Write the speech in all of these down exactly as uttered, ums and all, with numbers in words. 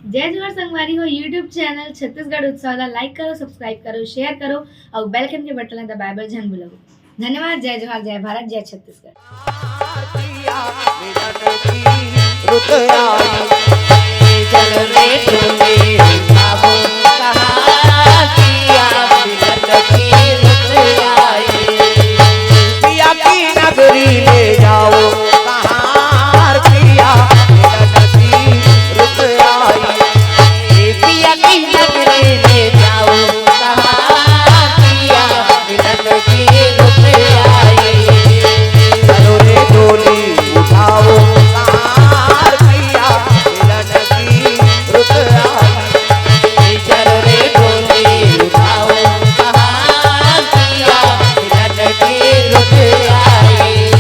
जय जोहार संगवारी हो, YouTube चैनल छत्तीसगढ़ उत्सव ला like करो, subscribe करो, share करो अउ bell icon के बटन ला दबाए बर झन भूलव। धन्यवाद। जय जोहार, जय भारत, जय छत्तीसगढ़।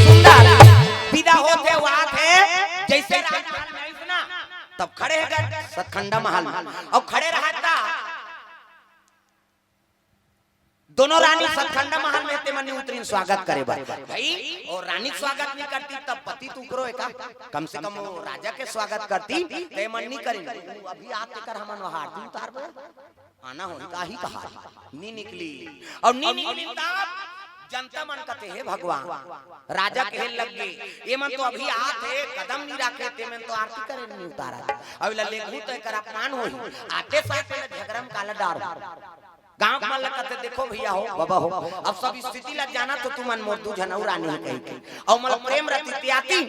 सुंदर। विदा होत हे, वात हे, जइसे राजमहल में आइस ना, तब खड़े हे गा सतखंडा महल में, अउ खड़े रहत ता दोनों रानी सतखंडा महल में, तेमन नी उतरिन स्वागत करे बर। भाई, अउ रानी स्वागत नी करती, तब पति तो उकरो हे का? कम से कम वो राजा के स्वागत करती, तेमन नी करिन। अभी आत तेकर हमन वहाँ आरती उतारबो। आना होही त आही कहा, नी निकली। अउ नी निकली तब जनता मन कथे, "हे भगवान, राजा कहे लग गे, ये मन तो अभी आत हे, कदम नी राखे, ते मन तो आरती करे नी उतारत।" अब ला लेखू तो एकर अपमान होही, आते साथ में झगड़ा में काला डार हो। गांव मन ला कथे, "देखो भैया हो, बाबा हो, अब सब स्थिति ला जाना तो तुमन मोर दू झन अउ रानी हे कही के।" अउ मोला प्रेम रति त्याती,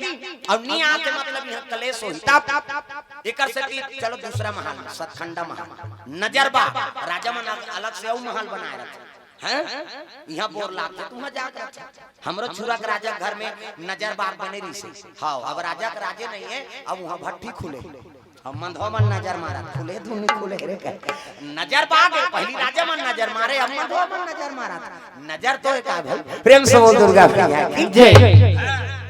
अउ नी आते मतलब यहाँ कलेश होही। तब एकर सेती चलो दूसरा महल, सतखंडा महल, नजरबाग, राजा मन अलग से अउ महल बनाए रथे। हैं? यहाँ बोर लागथे, तुहाँ जाके रथे। हमरो छुरा के राजा के घर में नजरबाग बने रहिसे। हाँ, अब राजा के राजे नहीं है, अब वहाँ भट्ठी खुले। अब मंधवा मन नजर मारत, खुले धुन खुले रे कह। नजरबाग है, पहली राजा मन नजर मारे, अब मंधवा मन नजर मारत। नजर तो एक आ भाई। प्रेम से बोल दुर्गा मैया की जय।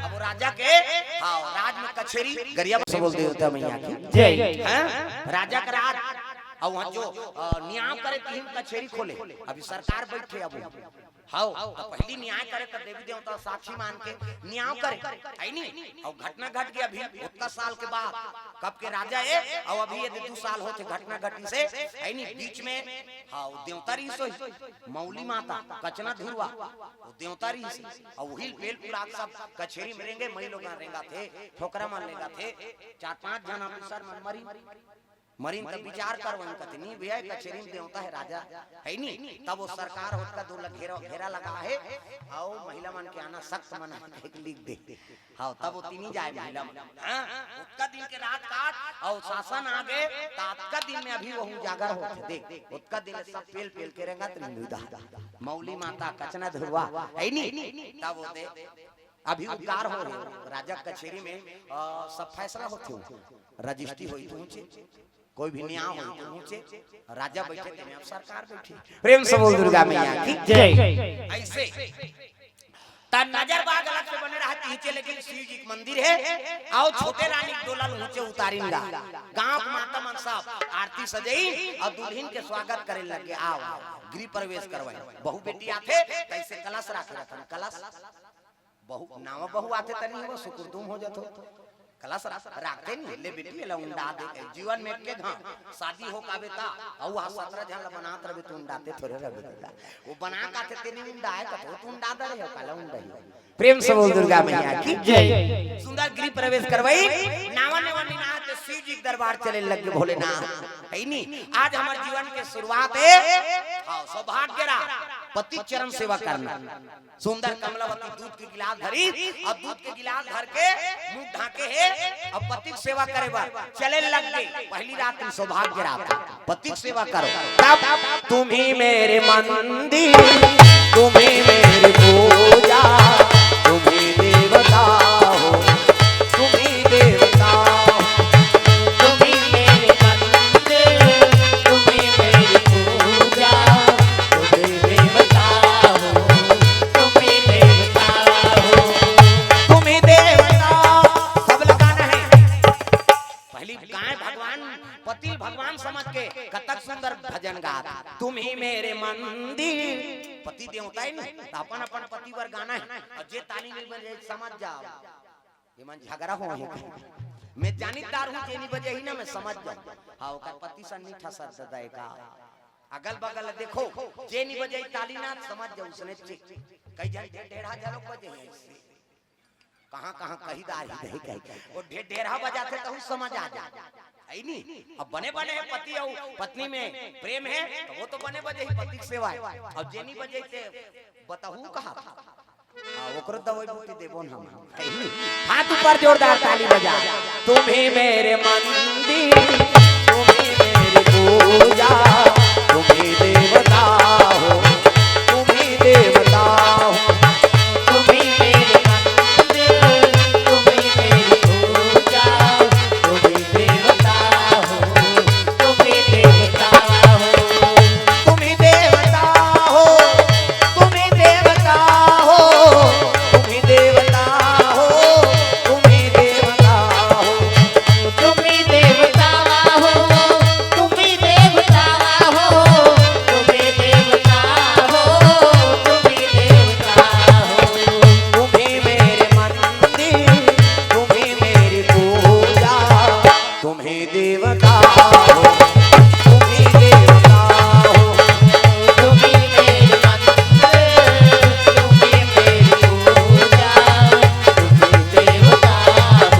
अब वो राजा के, हाँ, राज में कचेरी, गरिया से बोल देवता मैया की जय। हैं? राजा का राज, अब वहाँ जो, अ, नियाव करे तिहिन कचेरी खोले, अभी सरकार बैठे अब। हव, त पहिली नियाव करे त देवी देवता साक्षी मान के नियाव करे, है नी? अउ घटना घट गे अभी ओतका साल के बाद, कब के राजा ए, अउ अभी ये दू साल होथे घटना घटिसे, है नी? बीच में, हाँ, वो देवता रहिस होही, मौली माता, कचना धुरवा, वो देवता रहिस, अउ वही बेल पुराग सब कचेरी में रेंगे, मई लोगन रेंगाथे, ठोकरा मन रेंगाथे, चार पांच झन ऑफिसर मन मरिन, मरिन त विचार करवन कथे, "नी भैया, कचेरी में देवता हे राजा, है नी?" तब वो सरकार ओतका दूर लग घेरा, घेरा लगा हे, अउ महिला मन के आना सख्त मना हे, लिख दे। हाँ, तब वो तीनी जाए महिला मन। हाँ, ओतका दिन के रात काट, अउ शासन आ गे, त ओतका दिन में अभी वो उजागर होथे, देख, ओतका दिन सब पेल पेल के रेंगत नहीं मुदा। मौली माता, कचना धुरवा, है नी? तब वो दे, अभी उद्धार हो रहे, राजा कचेरी में, अ, सब फैसला होथे, रजिस्ट्री होई तो ऊंचे, कोई भी न्याय होई तो ऊंचे, राजा बैठे तेमे अब सरकार बैठी। प्रेम से बोल दुर्गा मैया की जय। ऐसे त नजर बाग अलग से बने रहा नीचे, लेकिन शिव जी के मंदिर है, अउ छोटे रानी के डोला ला ऊंचे उतारिन गा, गांव के माता मन सब आरती सजई अउ दुल्हिन के स्वागत करे लगे, आओ, आओ, गृह प्रवेश करवाई, बहू बेटी आथे, तैसे कलश राखे रखन, कलश बहू, नावा बहू आथे त नी हो, सुकुरदुम हो जाथो। कलश रा-, राखते नी, ले बेटी, एला उंडा दे। जीवन में एक घांव शादी हो पावे ता, अउ आ सतरा झन ला बनात रहे त उंडाते थोरे रहे बेटा। वो बना का थे तेने उंडाए का तो उंडा दे रहे हो, काला उंडा ही। प्रेम से बोल दुर्गा मैया की जय। सुंदर गृह प्रवेश करवाई, नावा नेवा नी ना ते शिव जी के दरबार चले लगे भोलेनाथ। है नी? आज हमारे जीवन के शुरुआत है, हाँ, सौभाग्य रा पति चरण सेवा करना। सुंदर कमलावती दूध के गिलास धरी अउ दूध के गिलास धर के मुंह ढांके हे अउ पति के सेवा करे बर चले लग गे। पहली रात में सौभाग्य रात, पति के सेवा करो। तब तुम्ही मेरे मंदिर, तुम्ही मेरी पूजा, तुम्ही देवता हो, तुम्ही देवता हो। तुम्ही मेरे मंदिर, तुम्ही मेरी पूजा, तुम्ही देवता हो, तुम्ही देवता हो। तुम्ही देवता, सब लगाना है। पहली गाय भगवान, पति भगवान समझ के कतक सुंदर भजन गात, तुम्ही मेरे मंदिर, पति देवता है ना, त अपन अपन पति बर गाना है। अउ जे ताली नहीं बजे, समझ जाओ, ये मन झगड़ा हो है। मैं जानितदार हूँ, जे नी बजाही ना, मैं समझ जाहूँ। हाँ, ओकर पति सन नी ठसत ददा एका। अगल बगल देखो, जे नी बजाही ताली ना, समझ जाहू उसने चे-, कई झन ढेढ़ा झलोक बजाही अइसे। कहाँ कहाँ कही दार ही दे कही। वो ढे-, ढेढ़ा बजाथे तहू समझ आ जा। है नी? अब बने बने हे पति अउ पत्नी में प्रेम हे, त वो तो बने बजाही पति के सेवा हे। अउ जे नी बजाही ते बताहू कहाँ? हाँ, ओकरो दवाई बूटी देबो न हम। हाथ ऊपर जोरदार ताली बजा। तुम ही मेरे मंदिर, तुम ही मेरी पूजा, तुम ही देवता हो, तुम ही देवता हो। तुम ही मेरे मंदिर, तुम ही मेरी पूजा, तुम ही देवता हो, तुम ही देवता हो। तुम ही देवता हो, तुम ही देवता हो, तुम ही देवता हो, तुम ही देवता हो। तुम ही देवता हो, तुम ही देवता हो, तुम ही देवता हो, तुम ही देवता हो। तुम ही मेरे मंदिर, तुम ही मेरी पूजा, तुम ही देवता हो, तुम ही देवता हो। तुम ही मेरे मंदिर, तुम ही मेरी पूजा, तुम ही देवता हो, तुम ही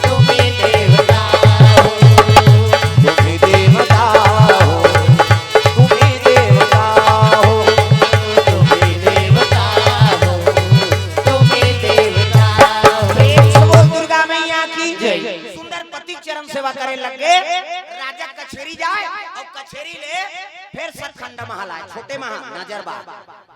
देवता हो। तुम ही देवता हो, तुम ही देवता हो, तुम ही देवता हो, तुम ही देवता हो। प्रेम से बोल दुर्गा मैया की जय। सुंदर पति के चरण सेवा करे लग गे। राजा कचेरी जाय अउ कचेरी ले फेर सतखंड महल आय, छोटे महल नजर बा।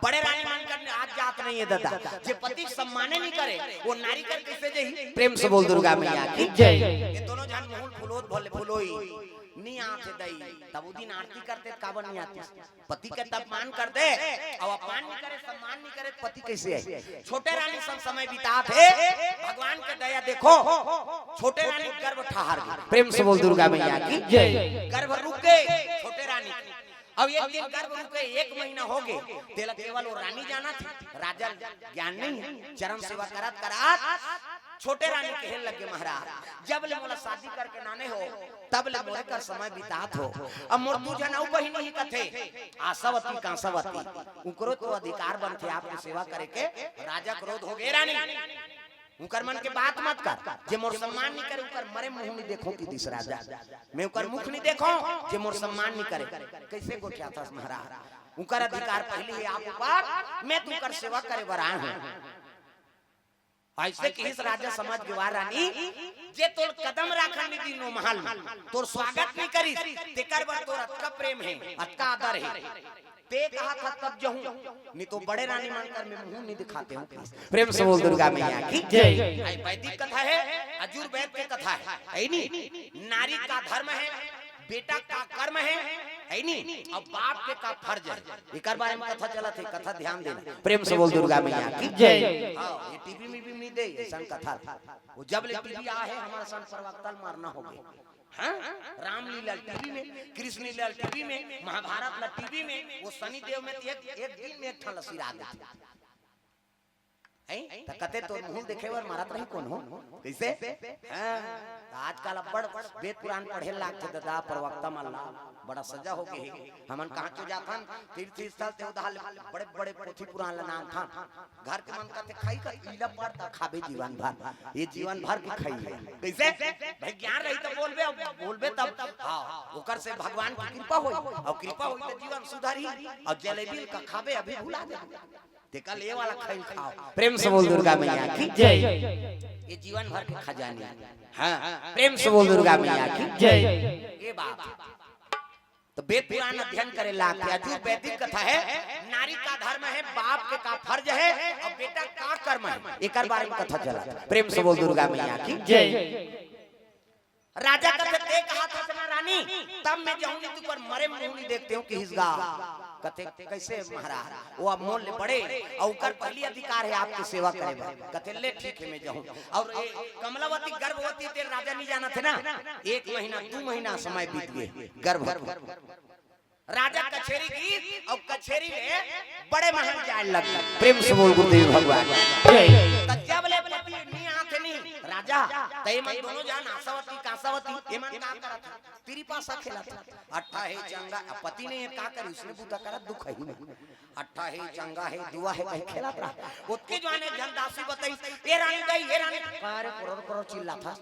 बड़े रानी मन कर आज जात नहीं हे ददा। जे पति के सम्माने नहीं करे, वो नारी कर कइसे जाही? प्रेम से बोल दुर्गा मैया की जय। ये दोनों झन मुहुल फुलोत भले फुलोई, नहीं आथे दई। तब वो दिन आरती करते त काबर नहीं आती? पति के त अपमान कर दे, अउ अपमान नहीं करे, सम्मान नहीं करे, पति कइसे आही? छोटे रानी संग समय बितात हे, भगवान के दया देखो, छोटे रानी गर्भ ठहर गे। प्रेम से बोल दुर्गा मैया की जय। गर्भ रुक गे, छोटे रानी। अब एक दिन गर्भ रुके, एक महीना हो गे, तेला केवल वो रानी जानत हे, राजा ल ज्ञान नहीं हे। चरण सेवा करत करत छोटे रानी कहे लग गे, महाराज, जब ले मोला शादी करके लाने हो, तब ले मोरे कर समय बितात हो। अब मोर दू झन अउ बहिनी ही कथे, आशावती, कांसावती, उकरो तो अधिकार बनथे आपके सेवा करे के। राजा क्रोध हो गे, रानी, उकर मन के बात मत कर, जे मोर सम्मान नहीं करे, उकर मरे मुंह नहीं देखो कि दिस राजा। मैं उकर मुख नहीं देखो, जे मोर सम्मान नहीं करे। कइसे गोठियाथस महाराज? उकर अधिकार पहिली हे आप ऊपर, मैं तुकर सेवा करे बर आय हूँ। अइसे किहिस राजा समझ गे, वाह रानी, जे तोर कदम राखन नहीं दिन ओ महल में, तोर स्वागत नहीं करिस, तेकर बर तोर अतका प्रेम हे, अतका आदर हे। ते कहा था तब जहूं, नहीं तो बड़े रानी मन कर में मुंह नहीं दिखाते हूँ। प्रेम से बोल दुर्गा मैया की जय। आई वैदिक कथा हे, आजुर्वेद के कथा हे, है नी? नारी का धर्म हे, बेटा का कर्म हे, है नी? अउ बाप के का फर्ज हे, एकर बारे में कथा चलत हे, कथा ध्यान देना। प्रेम से बोल दुर्गा मैया की जय। हाँ, ये टीवी में भी नहीं दे अइसन कथा। वो जब ले टीवी आय हे, हमर सन प्रवक्ता ल मरना हो गे। हाँ? रामलीला टीवी में, कृष्ण लीला टीवी में, महाभारत ला टीवी में, वो शनि देव में तो एक, एक दिन में एक ठन ला सिरा देथे। हैं? त कथे तोर मुंह देखे बर मरत रही कोन हो? कइसे? हाँ, त आजकल अब्बड़ वेद पुराण पढ़े लागथे ददा, प्रवक्ता मन ला, बड़ा सजा हो गे हे। हमन कहाँ क्यों जाथन? तीर्थ स्थल ते उधार ले बड़े-बड़े पोथी पुराण ला नांगथन। घर के मन कथे खाई का, इला पढ़ त खाबे जीवन भर, ये जीवन भर के खाई हे। कइसे? भाई ज्ञान रही त बोलबे, अउ बोलबे तब, हाँ, ओकर से भगवान की कृपा होई, अउ कृपा होई त जीवन सुधरही, अउ जलेबी का खाबे अभी भुला दे। तेकर ले वाला खाई खाओ। प्रेम से बोल दुर्गा मैया की जय। ये जीवन भर के खजाने। हाँ, प्रेम से बोल दुर्गा मैया की जय। ये बात। तो वेद पुराण अध्ययन करे लागथे, आजुर्वेदिक कथा हे, नारी का धर्म हे, बाप के का फर्ज हे, अउ बेटा का कर्म हे, एकर बारे में कथा चलत हे। प्रेम से बोल दुर्गा मैया की जय। राजा कथे, ते कहा था ना रानी, तब मैं जाऊंगी तू पर मरे मुंह नहीं देखते हूँ किहिस गा। कथे, कइसे महाराज? वो अब मोर ले बड़े, अउ उकर पहिली अधिकार हे आपके सेवा करे बर। कथे, ले ठीक हे, मैं जाहूं। अउ ये कमलावती गर्भवती ते राजा नहीं जानत हे ना, एक महीना, दू महीना समय बीत गे गर्भ। राजा कचेरी गिस अउ कचेरी ले बड़े महल जाय लग गे। प्रेम से बोल गुरुदेव भगवान। जय। त जब ले पति नहीं आथे नहीं, जा, त एमन दोनों जान आसावती कासावती, एमन का करत हे? तिरिपासा खेलत हे। अट्ठा हे चंगा, अब पति नहीं हे, का करी, उसने बूता करत दुख ही नहीं। अट्ठा हे चंगा हे, दुआ हे, कहीं खेलत रहा। ओतके जुवान एक झन दासी बताइस, "ए रानी दाई, ए रानी।" का रे, कोरोर कोरोर चिल्लात हस?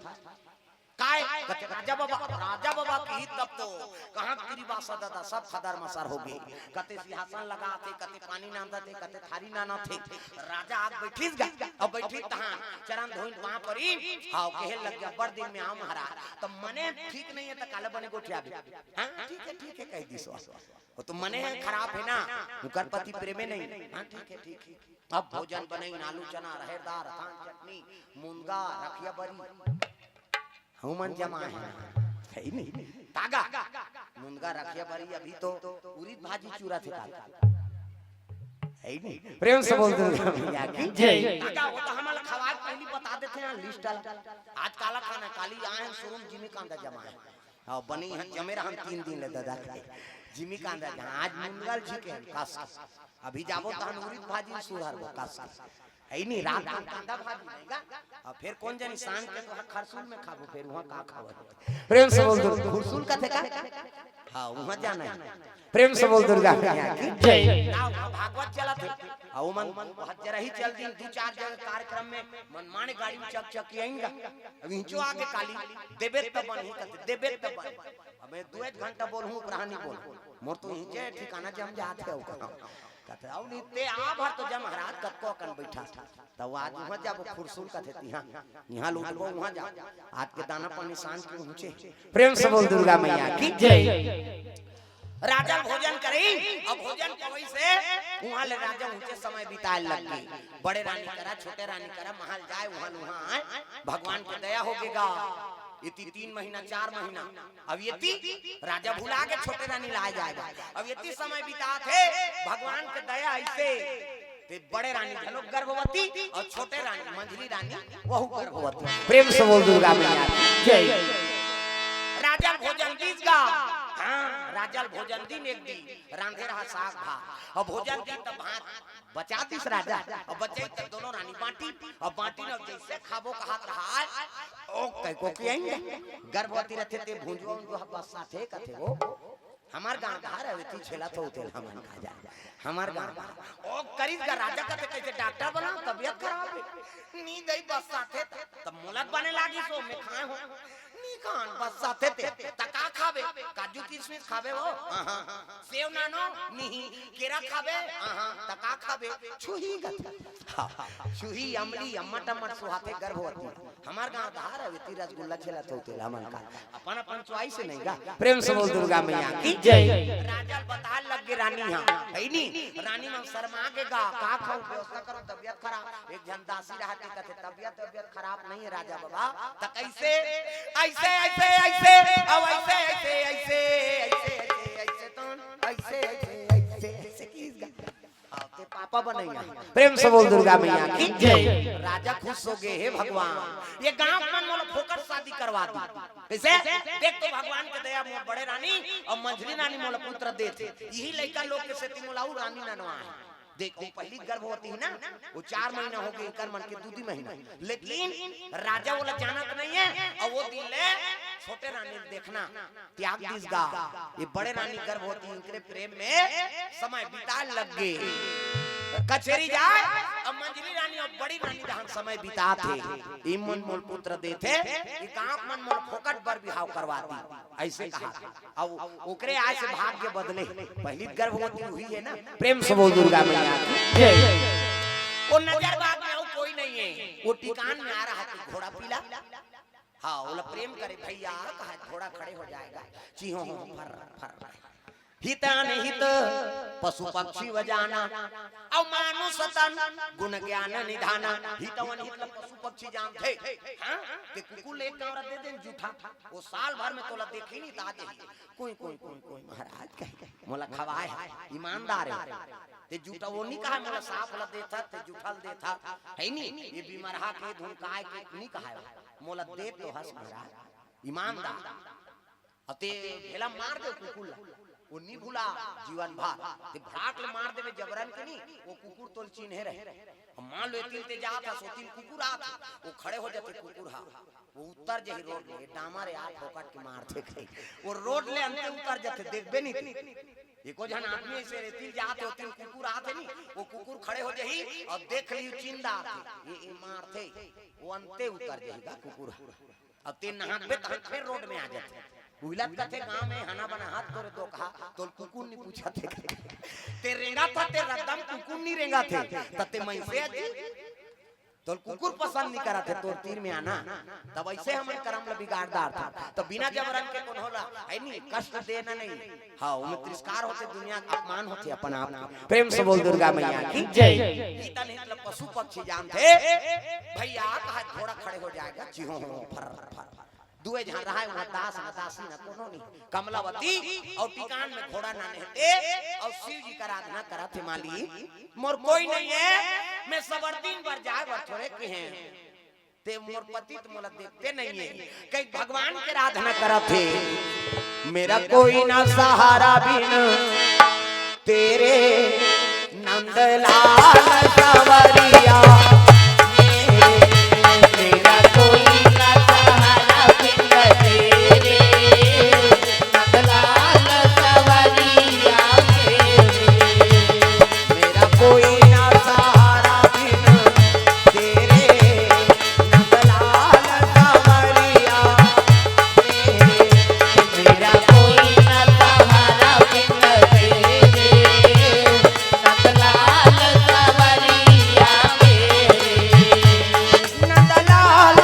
काय? कथे, "राजा बाबा, राजा बाबा की तब तो कहाँ तिरिपासा दादा, सब खदर मसर हो गे।" कथे सिंहासन लगात हे, कथे पानी नांदत हे, कथे थारी नानत हे। राजा आके बइठिस गा, अब बइठिस तहाँ चरन धोइन पाँव परिन, हाँ, कहे लग गे, "बड़ दिन में आव महाराज।" त मने ठीक नहीं हे त काला बने गोठियाबे। "हाँ, ठीक हे, ठीक हे," कहि दिस। "वो तो मने हे, खराब हे ना, उंकर पति प्रेमे नहीं।" "हाँ, ठीक हे, ठीक हे।" अब भोजन बनइन, आलू चना, रहेर दार, अथान चटनी, मुनगा, रखिया बरी, हमन जमाए हन, हे नहीं? तागा, मुनगा, रखिया बरी, अभी तो उरीद भाजी चूरत हे तागा, हे नहीं? प्रेम से बोल दुर्गा मैया की जय। तागा, वो तो हमन ला खवाए के पहिली बता देथे ना, लिस्ट ला। आज काला खाना, काली आए हन शोरूम, जिमी कांदा जमाए हन। हाँ, बनी हन, जमे रहन तीन दिन ले दादा के। जिमी कांदा जहाँ, आज मुनगा ल झिके हन, कस के। अभी जाबो तहन उरीद भाजी सुधारबो, कस के। हे नहीं, रात के कांदा भाजी नहीं गा। अब फेर कोन जनी सान के तो खरसूल में खाबो, फेर उहाँ का खाबो? प्रेम से बोल दो, खुरसूल कथे का? हाँ, उहाँ जाना हे। प्रेम से बोल दुर्गा मैया की जय। का उहाँ भागवत चलत हे। आ, ओमन बहुत जरा ही चल दिन, दू चार जगह कार्यक्रम में मनमाने गाड़ी में चक चक के आइन गा। अब इंचो आगे काली, "देबे त बनही," कथे, "देबे त बनही।" अब मैं दू एक घंटा बोलहूँ, उपराहा नहीं बोलहूँ। मोर तो इंचे ठिकाना जम जात हे, ओकर। कथे, "अउ नहीं, ते आ भर तो जा महाराज, कतको अकन बइठा।" त आज उहाँ जाबो, खुरसूल कथे तिहाँ, इहाँ लूटबो, उहाँ जाबो। आज के दाना पानी सांझ के पहुँचे। प्रेम से बोल दुर्गा मैया की जय। राजा भोजन करई, अब भोजन करई से उहाँ ले राजा ऊँचे समय बिताए लग गे। बड़े रानी करा, छोटे रानी करा, महल जाए, उहाँ ले उहाँ आए, भगवान के दया हो गे गा। एती तीन महीना, चार महीना, अब एती राजा भुला गे, छोटे रानी लाए जाए गा। अब एती समय बितात हे, भगवान के दया अइसे, ते बड़े रानी घलो गर्भवती अउ छोटे रानी, मंझली रानी, वहू गर्भवती। प्रेम से बोल दुर्गा मैया की जय। राजा ल भोजन दीस गा। हाँ, राजा ल भोजन दीन एक दिन, रांधे रहा साग भात। अउ भोजन दीन त भात बचा दीस राजा। अउ बचई त दोनों रानी बांटी। अउ बांटी न जइसे खाबो कहत रहा, ओ कहि को के आइन गा। गर्भवती रथे ते भुंजुआ उंजुआ बस्साथे कथे वो। हमर गांव धार हे, एती छेला तो उतेल हमन का जाए। हमर गांव धार। ओ करिस गा राजा कथे, "कइसे डॉक्टर बना, तबीयत खराब हे।" नी दई बस्साथे त, त मोला बने लागिस ओ, मैं खाए हों। नी खान बस्साथे ते, त का खाबे? काजू किशमिश खाबे वो? हाँ, हाँ। सेव नानो? नहीं। केरा खाबे? हाँ, हाँ। त का खाबे? छुही कथे। हाँ, हाँ। छुही, अमली, अम्मट अम्मट सुहाथे गर्भवती। हमर गांव धार हे, एती रसगुल्ला छेला तो उतेल हमन का। अपन अपन चॉइस नहीं गा। प्रेम से बोल दुर्गा मैया की जय। राजा ल बताए लग गे रानी हा, हे नी? रानी मन शर्मा गे गा, का खाऊं, व्यवस्था करो, तबीयत खराब। एक झन दासी रहत हे, कथे, "तबीयत, तबीयत खराब नहीं हे राजा बाबा।" त कइसे? अइसे, अइसे, अइसे, अउ अइसे, अइसे, अइसे, अइसे, अइसे, अइसे, तो अइसे, अइसे, अइसे, अइसे किस गा। हाँ, ते पापा बनइया। प्रेम से बोल दुर्गा मैया की जय। राजा खुश हो गे, "हे भगवान, ये गांव मन मोला फोकट शादी करवा दी।" कइसे? देख तो भगवान के दया, मोर बड़े रानी अउ मंझली रानी मोला पुत्र देथे। इही लइका लोग के सेती मोला अउ रानी ननवा हे। देख, वो पहिली गर्भवती हे ना, वो चार महीना हो गे, इंकर मन के दू, दू महीना। लेकिन राजा ओला जानत नहीं हे, अउ वो दिन ले छोटे रानी ल देखना त्याग दीस गा। ये बड़े रानी गर्भवती, इंकरे प्रेम में समय बिताए लग गे। कचेरी जाए, अब मंझली रानी अउ बड़ी रानी डहन समय बितात हे। "इमन मोल पुत्र देथे, ये गांव मन मोल फोकट बर बिहाव करवा दी।" अइसे कहा। अब ओकरे आय से भाग्य बदले, पहिली गर्भवती हुई हे ना। प्रेम से बोल दुर्गा मैया की जय। वो नजर बाग में अउ कोई नहीं हे, वो टिकान में आ रहा हे घोड़ा पीला। हाँ, ओला प्रेम करे भइया, कहा घोड़ा खड़े हो जाएगा, चीहो हो फर फर। हित अनहित पशु पक्षी व जाना, अउ मानुष तन गुण ज्ञान निधाना। हित अनहित ला पशु पक्षी जानथे, हाँ? ते कुकुर ले एक कांवरा दे देन जूठा, वो साल भर में तोला देखही नहीं, त आ जाही। कोई, कोई, कोई, कोई महाराज कहे, मोला खवाए हे, ईमानदार हे। ते जूठा वो नहीं कहा, "मोला साफ ला देथा, ते जूठा ला देथा," हे नहीं? ये बीमार हा के धुन काय के नहीं कहा, "मोला दे तो हस महाराज, ईमानदार।" अउ ते भेला मार दे कुकुर ला, वो नी भुला जीवन भर। ते भड़ाक ले मार देबे जबरन के नी, वो कुकुर तोल चिन्हे रहे। अब मान लो, एतिल ते जात हस, ओतिल कुकुर आत हे, वो खड़े हो जाथे, कुकुर हा, वो उतर जाही रोड ले, डामर या फोकट के मारथे कहीं, वो रोड ले अंते उतर जाथे, देखबे नहीं ते। एको झन आदमी ऐसे एतिल जात हे, ओतिल कुकुर आत हे नहीं, वो कुकुर खड़े हो जाही और देख ली चिंदा आत हे, ये, ये मारथे, वो अंते उतर जाही गा कुकुर। अब ते नहाकबे तहन फिर रोड में आ जाथे। उहिला कथे गांव में हना बना हाथ तोरे दो कहा, तोल कुकुर नहीं पूछा थे। ते रेंगा था, ते रद्दम कुकुर नहीं रेंगा थे, त ते मैं से अजी। तोल कुकुर पसंद नहीं करा थे, तोर तीर में आना। तब ऐसे हमन करम ला बिगाड़ डारथन। तब बिना जबरन के कोनो ला, है नहीं, कष्ट देना नहीं। हाँ, ओमे तिरस्कार होथे, दुनिया का अपमान होथे अपन आप। प्रेम से बोल दुर्गा मैया की जय। गीता नहीं मतलब पशु पक्षी जानथे। भैया कहा घोड़ा खड़े हो जाएगा, चिहो हो, फर, फर। दुए झन रहा है वहाँ, दास न दासी न कोनो नहीं। कमलावती और टिकान में घोड़ा ना नहते और शिव जी का आराधना करत हे, मालिक मोर कोई नहीं है, मैं सबर दिन बर जाए बर थोरे के हैं। ते मोर पति तो मोला देखते नहीं है, कहीं भगवान के आराधना करत हे। मेरा कोई ना सहारा बिन तेरे नंदलाल सवरिया। मेरा कोई ना सहारा बिन तेरे नंदलाल सवरिया। मेरा कोई ना सहारा बिन तेरे नंदलाल सवरिया। मेरा कोई ना सहारा बिन तेरे नंदलाल सवरिया। मेरे नंदलाल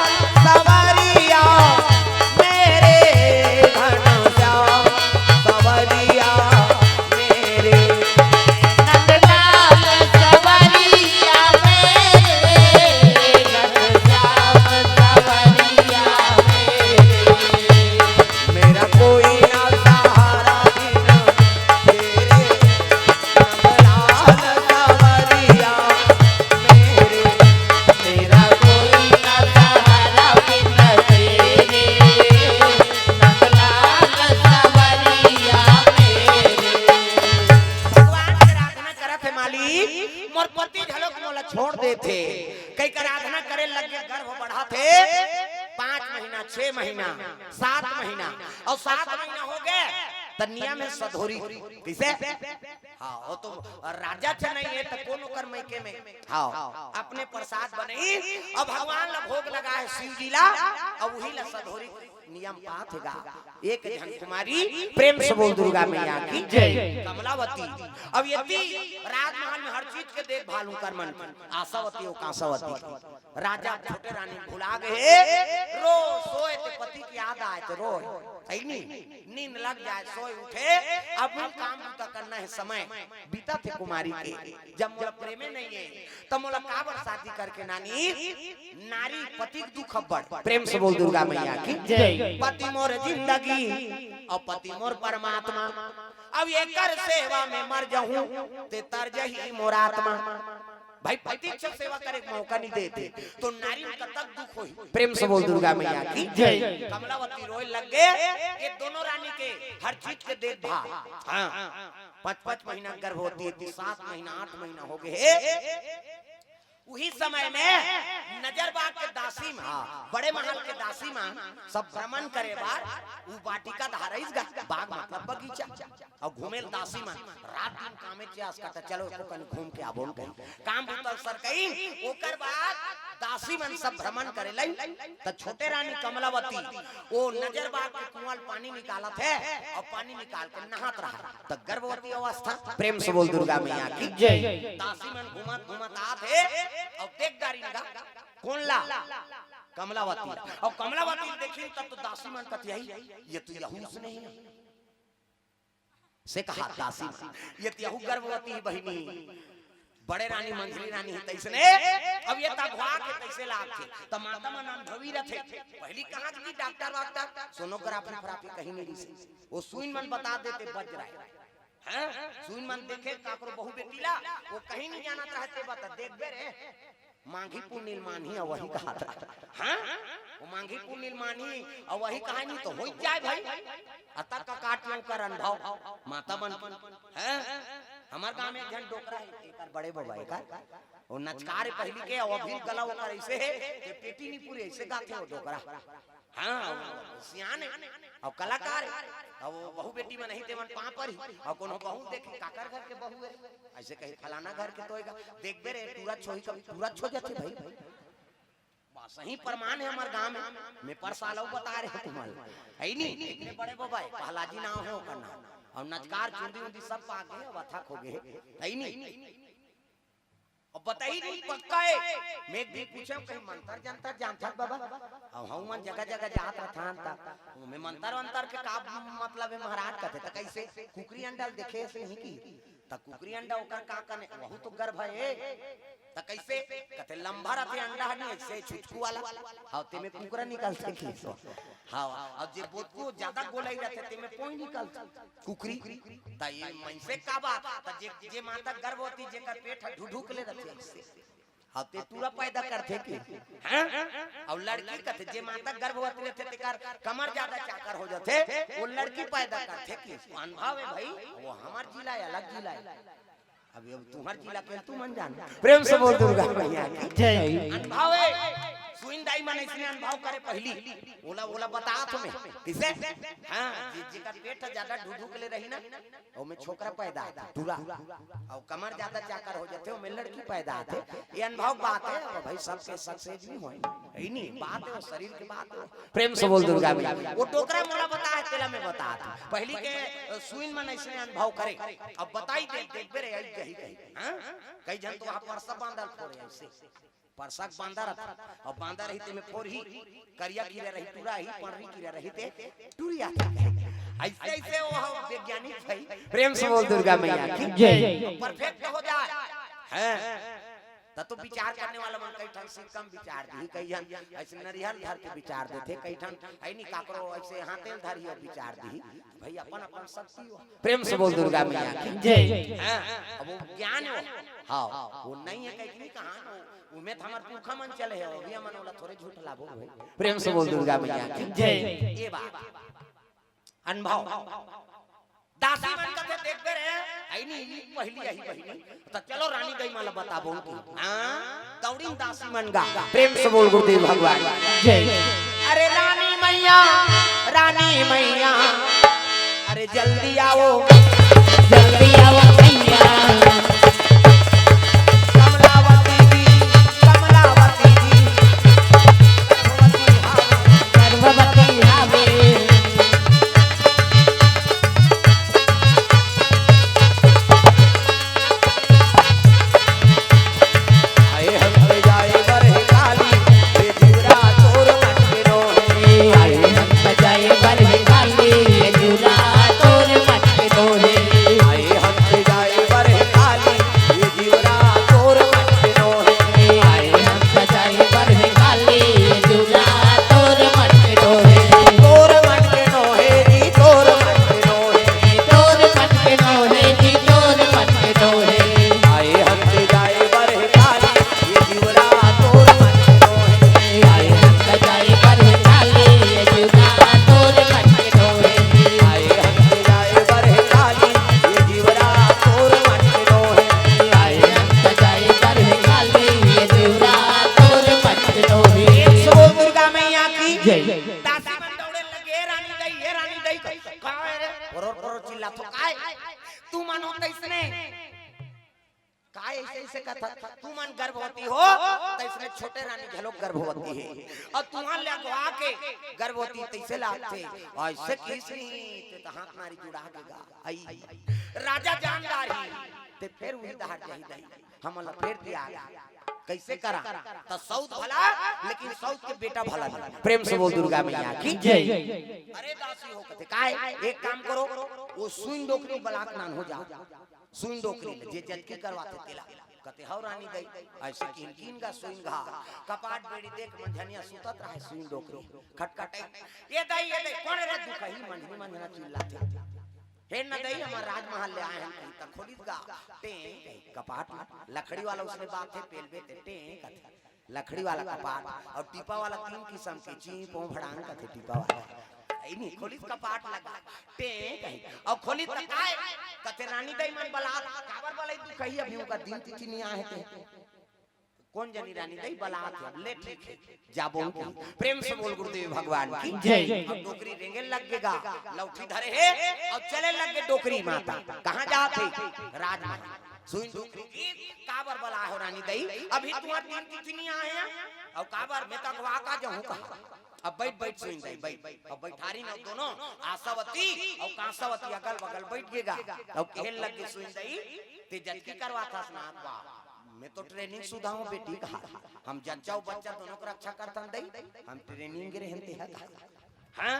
सवरिया, मेरे घनश्याम सवरिया। मेरे नंदलाल सवरिया, मेरे घनश्याम सवरिया। मेरे मेरा कोई ना सहारा बिन तेरे नंदलाल सवरिया। मेरे मेरा कोई ना सहारा बिन तेरे नंदलाल सवरिया। मेरे भगवान के आराधना करत हे, मालिक मोर पति घलोक मोला छोड़ देथे। कई कर आराधना करे लग गे, गर्भ बढ़त हे, पाँच महीना, छह महीना, सात महीना, और सात महीना हो गे त नियम हे सधोरी। कइसे? हाँ, वो तो राजा च नहीं हे त कोनो कर मइके में। हाँ, अपने प्रसाद बनई, अब भगवान ला भोग लगा हे शिव जी ला, अब उही ला सधोरी नियम पात हे गा। एक झन कुमारी प्रेम से बोल दुर्गा मैया की जय। कमलावती। अब एती राजमहल में हर चीज के देखभाल उनकर मन, आशावती हो कांसावती। राजा छोटे रानी भुला गे हे, रो सोए ते पति की याद आए ते रोए, सही नहीं? नींद लग जाए, सोए उठे, अब वो काम बूता करना हे, समय बीतत हे कुमारी के। जब मोला प्रेमे नहीं हे, त मोला काबर शादी करके नानी? नारी पति के दुख अब्बड़। प्रेम से बोल दुर्गा मैया की जय। पति मोर जिंदगी और पति मोर परमात्मा, अब एकर सेवा में मर जाहूं ते तर जही मोर आत्मा। भाई, पति के सेवा करे के मौका नहीं देते तो नारी में कतक दुख होही। प्रेम से बोल दुर्गा मैया की जय। कमलावती रोए लग गे, ये दोनों रानी के हर चीज के देखभाल। हाँ, पाँच पाँच महीना गर्भवती हे, सात महीना, आठ महीना हो गे हे। उही समय में नजर बाग के दासी मन, बड़े महल के दासी मन सब भ्रमण करे बर उ वाटिका धारइस गा, बाग मतलब बगीचा। अउ घूमेल दासी मन रात दिन कामे च्यास करता, चलो एको कन घूम के आबोन कही। काम बुता सर कही, ओकर बाद दासी मन सब भ्रमण करे लइन, त छोटे रानी कमलावती ओ नजर बाग के कुआं ले पानी निकालत हे अउ पानी निकाल के नहात रहा, त गर्भवती अवस्था। प्रेम से बोल दुर्गा मैया की जय। दासी मन घूमत घूमत आत हे अउ देख डारिन गा कोन ला? कमलावती। अउ कमलावती देखिन तब तो दासी मन कथियाई, ये तो यहू से नहीं हे। से कहा दासी मन, ये तो यहू गर्भवती हे बहिनी, बड़े रानी मंझली रानी हे तइसने। अब ये तघवा के तइसे लागथे, त माता मन अनुभवी रथे। पहिली कहाँ की डॉक्टर वाक्टर, सोनोग्राफी फोग्राफी कहीं नहीं रहिसे। वो सुइन मन बता देते बज रहा हे। हैं? सुइन मन देखे काकरो बहू बेटी ला, वो कहीं नहीं जानत रहे, ते बता, देखबे रे, मांगी पुन्नी ल मानही, अउ वही कहत रहे। हैं? वो मांगी पुन्नी ल मानही, अउ वही कहा नहीं तो हो जाए भाई। अतक का काट लो कर अनुभव, माता मन। हैं? हमर गांव में एक झन डोकरा हे, एकर बड़े बबा एकर। वो नचकार हे पहिली के, अउ अभी कला ओकर अइसे हे कि पेटी नी पूरे, अइसे गाथे वो डोकरा। हाँ, वो सियान हे, अउ कलाकार हे, अउ वो बहू बेटी मन नहीं ते मन पाँव परही, अउ कोनो बहू देखे, "काकर घर के बहू हे?" अइसे कही, "फलाना घर के तो होही गा।" देखबे रे, टूरा छोही का टूरा छो जाथे भाई। बस यही प्रमाण हे हमर गांव में, मैं परसाल अउ बता रहे तुम्हारे, हे नी? इतने बड़े बबा हे, पहलाजी नाम हे ओकर नाम, अउ नचकार चुंदी उंदी सब पाक गे, अउ अथक हो गे, हे नी? अब बताई नहीं पक्का हे। मैं एक दिन पूछे, "कहीं मंतर जंतर जानथस बाबा?" अब हम मन जगह जगह जात रहथन त, "मैं मंतर वंतर के का मतलब हे महाराज?" कथे, "त कइसे? कुकरी अंडा ल देखे हस नहीं कि?" "त कुकरी अंडा ओकर का कने? वहू तो गर्भ हे।" "त कइसे?" कथे, "लंबा रथे अंडा ह नहीं, अइसे छुचकू वाला, अउ तेमे कुकरा निकलथे कि?" हाँ, अब जे बोतकू ज्यादा गोलाई रथे, तेमे पोई निकलथे। कुकरी, त ये मनसे का बात, त जे, जे माता गर्भवती, जेकर पेट ह ढुढुक ले रथे अइसे। अउ ते टूरा पैदा करथे कि? हैं? अउ लड़की कथे, जे माता गर्भवती रथे, तेकर कमर ज्यादा चाकर हो जाथे, वो लड़की पैदा करथे कि? अनुभव हे भाई, वो हमर जिला हे, अलग जिला हे। अब, अब तुम्हर जिला के तुमन जान। प्रेम से बोल दुर्गा मैया की। जय। अनुभव हे। सुइन दाई मन अइसने अनुभव करे पहिली। ओला, ओला बतात हों मैं। कइसे? हाँ, जे, जेकर पेट ह ज्यादा ढुढुक ले रही ना, ओमे छोकरा पैदा आथे, टूरा। अउ कमर ज्यादा चाकर हो जाथे, ओमे लड़की पैदा आथे। ये अनुभव बात हे, अउ भाई सबके success नहीं होय। हे नी, बात हे, वो शरीर के बात हे। प्रेम से बोल दुर्गा मैया। वो डोकरा मोला बतात हे, तेला मैं बतात हों। पहिली के, अ, सुइन मन अइसने अनुभव करे। अब बताई दे, देखबे रे, अइस जही कही। हाँ? कई झन तो वहाँ परसा बांदर फोरे अइसे। परसा के बांदर रथे, अउ बांदर रही तेमे फोरही, करिया कीरा रही, टूरा ही, पंड़री कीरा रही ते, टूरी आथे। अइसे, अइसे वो ह वैज्ञानिक भाई। प्रेम से बोल दुर्गा मैया की। जय। Perfect हो जाय। हैं? त तो विचार करने वाला मन कई ठन सिक्का म विचार दिही, कई झन अइसे नरियर धर के विचार देथे, कई ठन हे नी काकरो अइसे हाथे ल धरही अउ विचार दिही। भाई अपन अपन शक्ति हो। प्रेम से बोल दुर्गा मैया की। जय। हाँ, अब वो ज्ञान हे। हाँ, वो नहीं हे कहीं नहीं कहा, वो में तो हमर पुरखा मन चले हे, अभी हमन ओला थोरे झूठ लाबो भाई। प्रेम से बोल दुर्गा मैया की। जय। ये बात। अनुभव। दासी मन कथे, "देखबे रे, हे नी, पहिली आही बहिनी।" त चलो रानी दाई मन ला बताबो कि। हाँ, दौड़िन दासी मन गा। प्रेम से बोल गुरुदेव भगवान। जय। अरे रानी मैया, रानी मैया, अरे जल्दी आओ, जल्दी आओ मैया। कमलावती जी, कमलावती जी, गर्भवती हावे। आए हंस जाए बरहे काली, ये जीवरा तोर मटके नोहे। आए हंस जाए बरहे काली, ये जीवरा तोर मटके नोहे। आए हंस जाए बरहे काली, ये जीवरा तोर मटके नोहे। आए हंस जाए बरहे काली, ये जीवरा तोर मटके नोहे। तोर मटके नोहे जी, तोर मटके नोहे। तोर मटके नोहे जी, तोर मटके नोहे। आए हंस जाए बरहे काली, ये जीवरा तोर मटके नोहे। आए हंस जाए बरहे काली, ये जीवरा तोर मटके नोहे। आए हंस जाए बरहे काली, ये जीवरा तोर मटके नोहे। आए हंस जाए बरहे काली, ये जीवरा तोर मटके नोहे। एक सौ बोल दुर्गा मैया की जय। दासी मन दौड़े लगे, "ए रानी दाई, ए रानी दाई।" का, का हे रे? पोरोर पोरोर चिल्लाथो, "काय? तुमन हो तइसने? काय अइसे अइसे कथा? तुमन गर्भवती हो, तइसने छोटे रानी घलोक गर्भवती हे। अउ तुमन ले अगवा के गर्भवती तइसे लागथे, अइसे किस नी, ते त हाथ मारी जुड़ा के गा। आई, राजा जान डारही, ते फेर उही डहर जाही दाई।" हमन ला फेर तियाग। कइसे करा? त सौत भला, लेकिन सौत के बेटा भला नहीं। प्रेम से बोल दुर्गा मैया की जय। अरे दासी हो कथे, "काय? एक काम करो, वो सुइन डोकरी बलात नान हो जाओ। सुइन डोकरी ले, जे जचकी करवाथे तेला।" कथे, "हव रानी दाई।" अइसे किन किन गा सुइन गा, कपाट बेड़ी देख मंझनिया सुतत रहे सुइन डोकरी। खटखटाई, "ए दाई, ए दाई, कोन रे दुखही?" मंझनी मंझना चिल्लाथे। "हे न दई, हमर राजमहल ले आए हन," कही त खोलिस गा, टें, कपाट में लकड़ी वाला उसने बात हे, पेलबे ते टें कथे। लकड़ी वाला कपाट अउ टीपा वाला तीन किसम के, चीं, पों, भड़ांग कथे टीपा वाला। अइनी खोलिस कपाट लगा, टें कही, अउ खोलिस त काय? कथे रानी दई मन बलात, काबर बलाई दुखही, अभी उनका दिन तिथि नहीं आए थे। कोन जनी रानी दई बलात हे, ले ठीक हे, जाबो हम कही। प्रेम से बोल गुरुदेव भगवान की जय। अब डोकरी रेंगे लग गे गा, लौठी धरे हे अउ चले लग गे डोकरी माता। कहाँ जात हे? राजमहल। सुइन डोकरी कहिस, काबर बलाए हो रानी दई, अभी तुम्हर तीन तिथि नइ आए हे, अउ काबर मैं तो अगवा का जाहूँ कहा। अब बइठ बइठ सुइन दई, बइठ। अब बइठारिन अउ दोनों आशावती अउ कांसावती अगल बगल बइठ गे गा। अउ कहे लग गे सुइन दई, ते जचकी करवाथस ना बा, मैं तो ट्रेनिंग सुधा हूँ बेटी कहा। हम जच्चा अउ बच्चा दोनों के रक्षा करथन दई, हम ट्रेनिंग गे रहेन ते हा कहा। हाँ,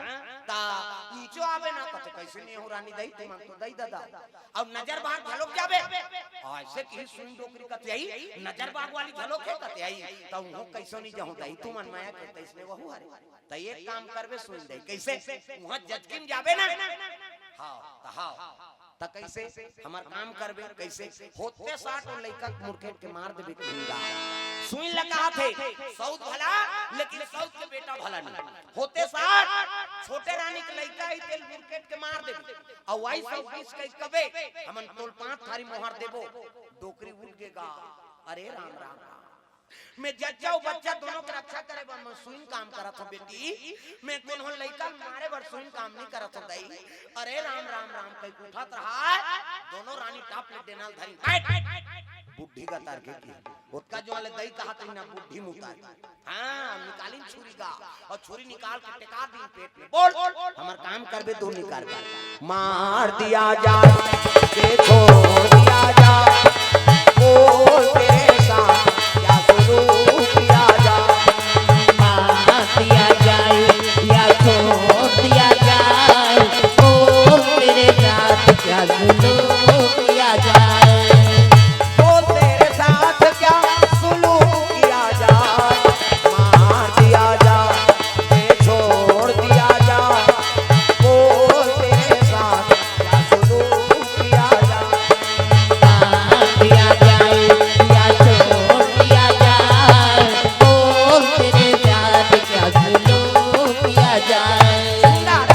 ता नीचो आबे ना कथे, कइसे नइ हो रानी दई, तुमन तो दई ददा। अउ नजर बाग घलोक जाबे, अइसे कहिस सुइन डोकरी कथे आई, नजर बाग वाली घलोक हे कथे आई, त उहू कइसो नइ जाहूँ दई, तुमन मया के तइसने वहू हरे। त एक काम करबे सुइन दई, कइसे? उहाँ जचकिन जाबे ना, हाँ, त हाँ, त कइसे? हमर काम करबे, कइसे? होते साठ ओ लइका के मुड़केट के मार देबे कहिन गा। सुइन ल कहाथे, सउत भला, लेकिन सउत के बेटा भला नइ। होते साठ छोटे रानी के लइका ही तेल मुड़केट के मार देबे। अउ आई सउत बीस कहि कबे, हमन तोल पाँच थारी मोहर देबो। डोकरी उठ गे गा, अरे राम, राम, राम। मैं जच्चा अउ बच्चा दोनों के रक्षा करे बर मैं सुइन काम करत हूँ बेटी, मैं कोनो लइका ल मारे बर सुइन काम नइ करत हूँ दई। अरे राम, राम, राम कहि के उठत रहा, दोनों रानी टाप ले डेना ल धरिन, बइठ। बुढ़ी गतर के की, ओतका जोन ले दई कहाथे ना बुढ़ी मुतारी। हाँ, निकालिन छुरी गा, अउ छुरी निकाल के टेका दिन पेट में। बोल, हमर काम करबे, तू निकाल। मार दिया जाए, के छोड़ दिया जाए, बोल तेरे साथ क्या सुलूक किया जाए। मार दिया जाए या छोड़ दिया जाए, बोल तेरे साथ क्या सुलूक किया जाए। बोल तेरे साथ क्या सुलूक किया जाए, मार दिया जाए, ये छोड़ दिया जाए, बोल तेरे साथ क्या सुलूक किया जाए। मार दिया जाए या छोड़ दिया जाए, बोल तेरे साथ क्या सुलूक किया जाए। सुंदर।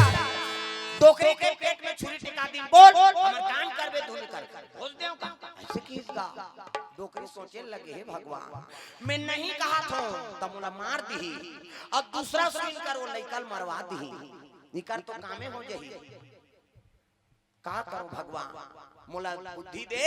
डोकरी के पेट में छुरी टिका दिन, बोल, हमर काम करबे, धुन कर। खोज देव का? अइसे कहिस गा। डोकरी सोचे लगे, हे भगवान, मैं नहीं कहत हूँ, त मोला मार दिही, अउ दूसरा सुइन कर ओ लइका ल मरवा दिही, इकर तो कामे हो जाही। का करो भगवान, मोला बुद्धि दे,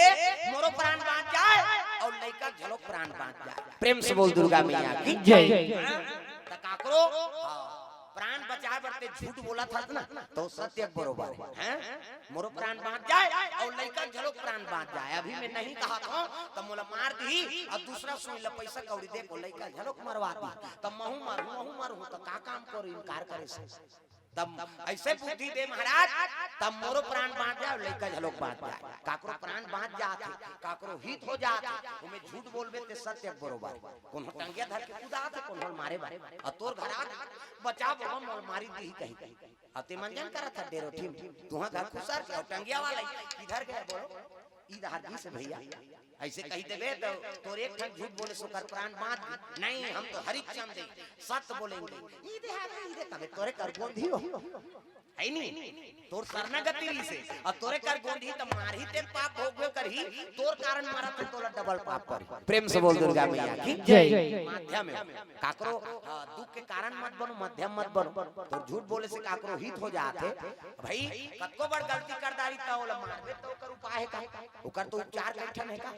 मोरो प्राण बाँच जाए अउ लइका घलोक प्राण बाँच जाए। प्रेम से बोल दुर्गा मैया की जय। हाँ, त काकरो, हाँ, प्राण बचाए बर ते झूठ बोलत हस ना, त सत्य के बरोबर हे, हैं? मोरो प्राण बाँच जाए अउ लइका घलोक प्राण बाँच जाए। अभी मैं नहीं कहत हूँ, त मोला मार दिही अउ दूसरा सुई ल पइसा कौड़ी दे के लइका घलोक मरवा दिही, त महूँ मरहूँ, महूँ मरहूँ, त का काम करो इनकार करे से? तब अइसे बुद्धि दे महाराज, तब मोरो प्राण बाँच जाए अउ लइका घलोक बाँच जाए। काकरो प्राण बाँच जात हे, काकरो हित हो जात हे, ओमे झूठ बोलबे ते सत्य के बरोबर। कोनो टंगिया धर के कुदात हे, कोनो ल मारे बर। अउ तोर घर आ बचाव बाबा, मोला मारी दिही कही। अउ ते मन जन करत हे डेरो ठिम, तुहाँ घर खुसर के अउ टंगिया वाला इधर गया बोलो, इधर गिस भैया। अइसे कहि देबे त तोर एक ठन झूठ बोले से ओकर प्राण बाँच गे। नहीं, हम तो हरिचंद हे, सत्य बोलेंगे। ई दे हा, ई दे तबे तोरे कर गोंधी हो। हे नी? तोर सरनागति रहिसे। अउ तोरे कर गोंधी त मारही ते पाप भोगबे करही, तोर कारण मरत हे तोला डबल पाप परही। प्रेम से बोल दुर्गा मैया की जय। माध्यम हे। काकरो, हाँ, दुख के कारण मत बनो, माध्यम मत बनो। तोर झूठ बोले से काकरो हित हो जात हे। भई, कतको बड़ गलती कर डारी त ओला मारबे त ओकर उपाय हे का? ओकर तो उपचार कई ठन हे का?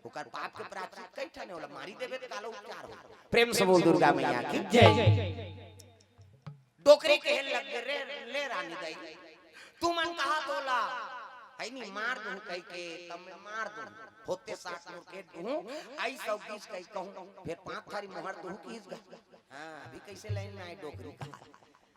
ओकर पाप के प्रायश्चित कई ठन हे, ओला मारी देबे त काला उपचार हो। प्रेम से बोल दुर्गा मैया की जय। डोकरी कहे लग गे, रे, ले रानी दाई, तुमन कहा तोला, हे नी, मार दूँ कहि के, तब मैं मार दूँ। होते साठ मुड़केट दूँ, अइस अउ गिस कहि कहूँ, फेर पाँच थारी मोहर दूँ किहिस गा। हाँ, अभी कइसे लाइन में आए डोकरी कहा।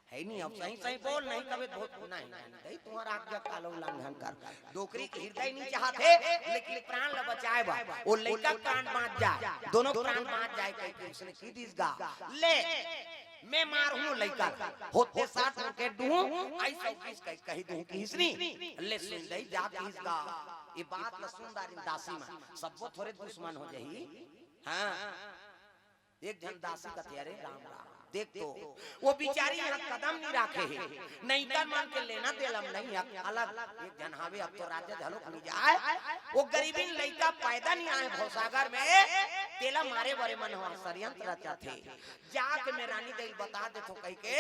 हे नी, अब सही सही बोल, नहीं कबे बहुत, नहीं, नहीं, नहीं, तुम्हारा आज्ञा काला उल्लंघन कर। डोकरी के हृदय नइ चाहत हे, लेकिन प्राण ल बचाए बर, ओ लइका के प्राण बाँच जाए, दोनों प्राण बाँच जाए, कहि के उसने कहि दिस गा। ले, मैं मारहूँ लइका ल, होते साठ मुड़केट दूँ, अइस अउ गिस कहि, कहि दूँ किहिस नी, ले सुन दई जा किहिस गा। ये बात ल सुन डारिन दासी मन, सबो थोरे दुश्मन हो जाही। हाँ। एक झन दासी कथे, अरे राम राम, देख तो, वो बिचारी यहाँ कदम नहीं राखे हे, नइका मन के लेना देलम नहीं है, अलग एक झन हावे, अब तो राजा झलोक नहीं जाए, वो गरीबी लइका पैदा नहीं आए भवसागर में, तेला मारे बरे मन हो षड्यंत्र रचाथे। जाके मैं रानी दई बता देथो कहि के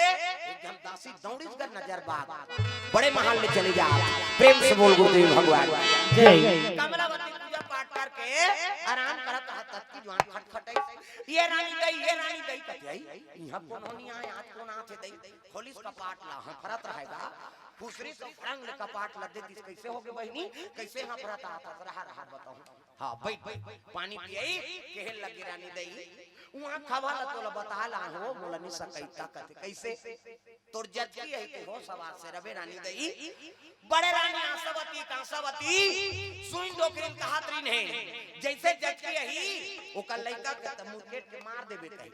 एक झन दासी दौड़िस गा नजर बाग, बड़े महल ले चले जा। प्रेम से बोल गुरुदेव भगवान। जय। कमलावती पूजा पाठ करके आराम करत हत, ततकी जुवान खटखटाइस, "ये रानी दई, ये रानी दई," कथे, "इहाँ कोनो नहीं आए, आज कोन आथे दई?" खोलिस कपाट ला, हफरत रहेगा, खुसरी तो फड़ंग ले कपाट ला दे दिस, "कैसे होगे बहिनी, कैसे हफरत आत हस, रहा, रहा बताहूँ।" हाँ, बइठ, बइठ, पानी पियई, कहे लगे रानी दई, उहाँ खवा ला तोला बता ला हो, मोला नहीं सकइता कथे, "कैसे?" "तोर जचकी अही ते होस हवास से रबे रानी दई।" बड़े रानी आशावती, काशावती, सुइन डोकरी ल कहत रहिन हे, "जइसे जचकी अही, ओकर लइका के त मुरकेट के मार देबे कही।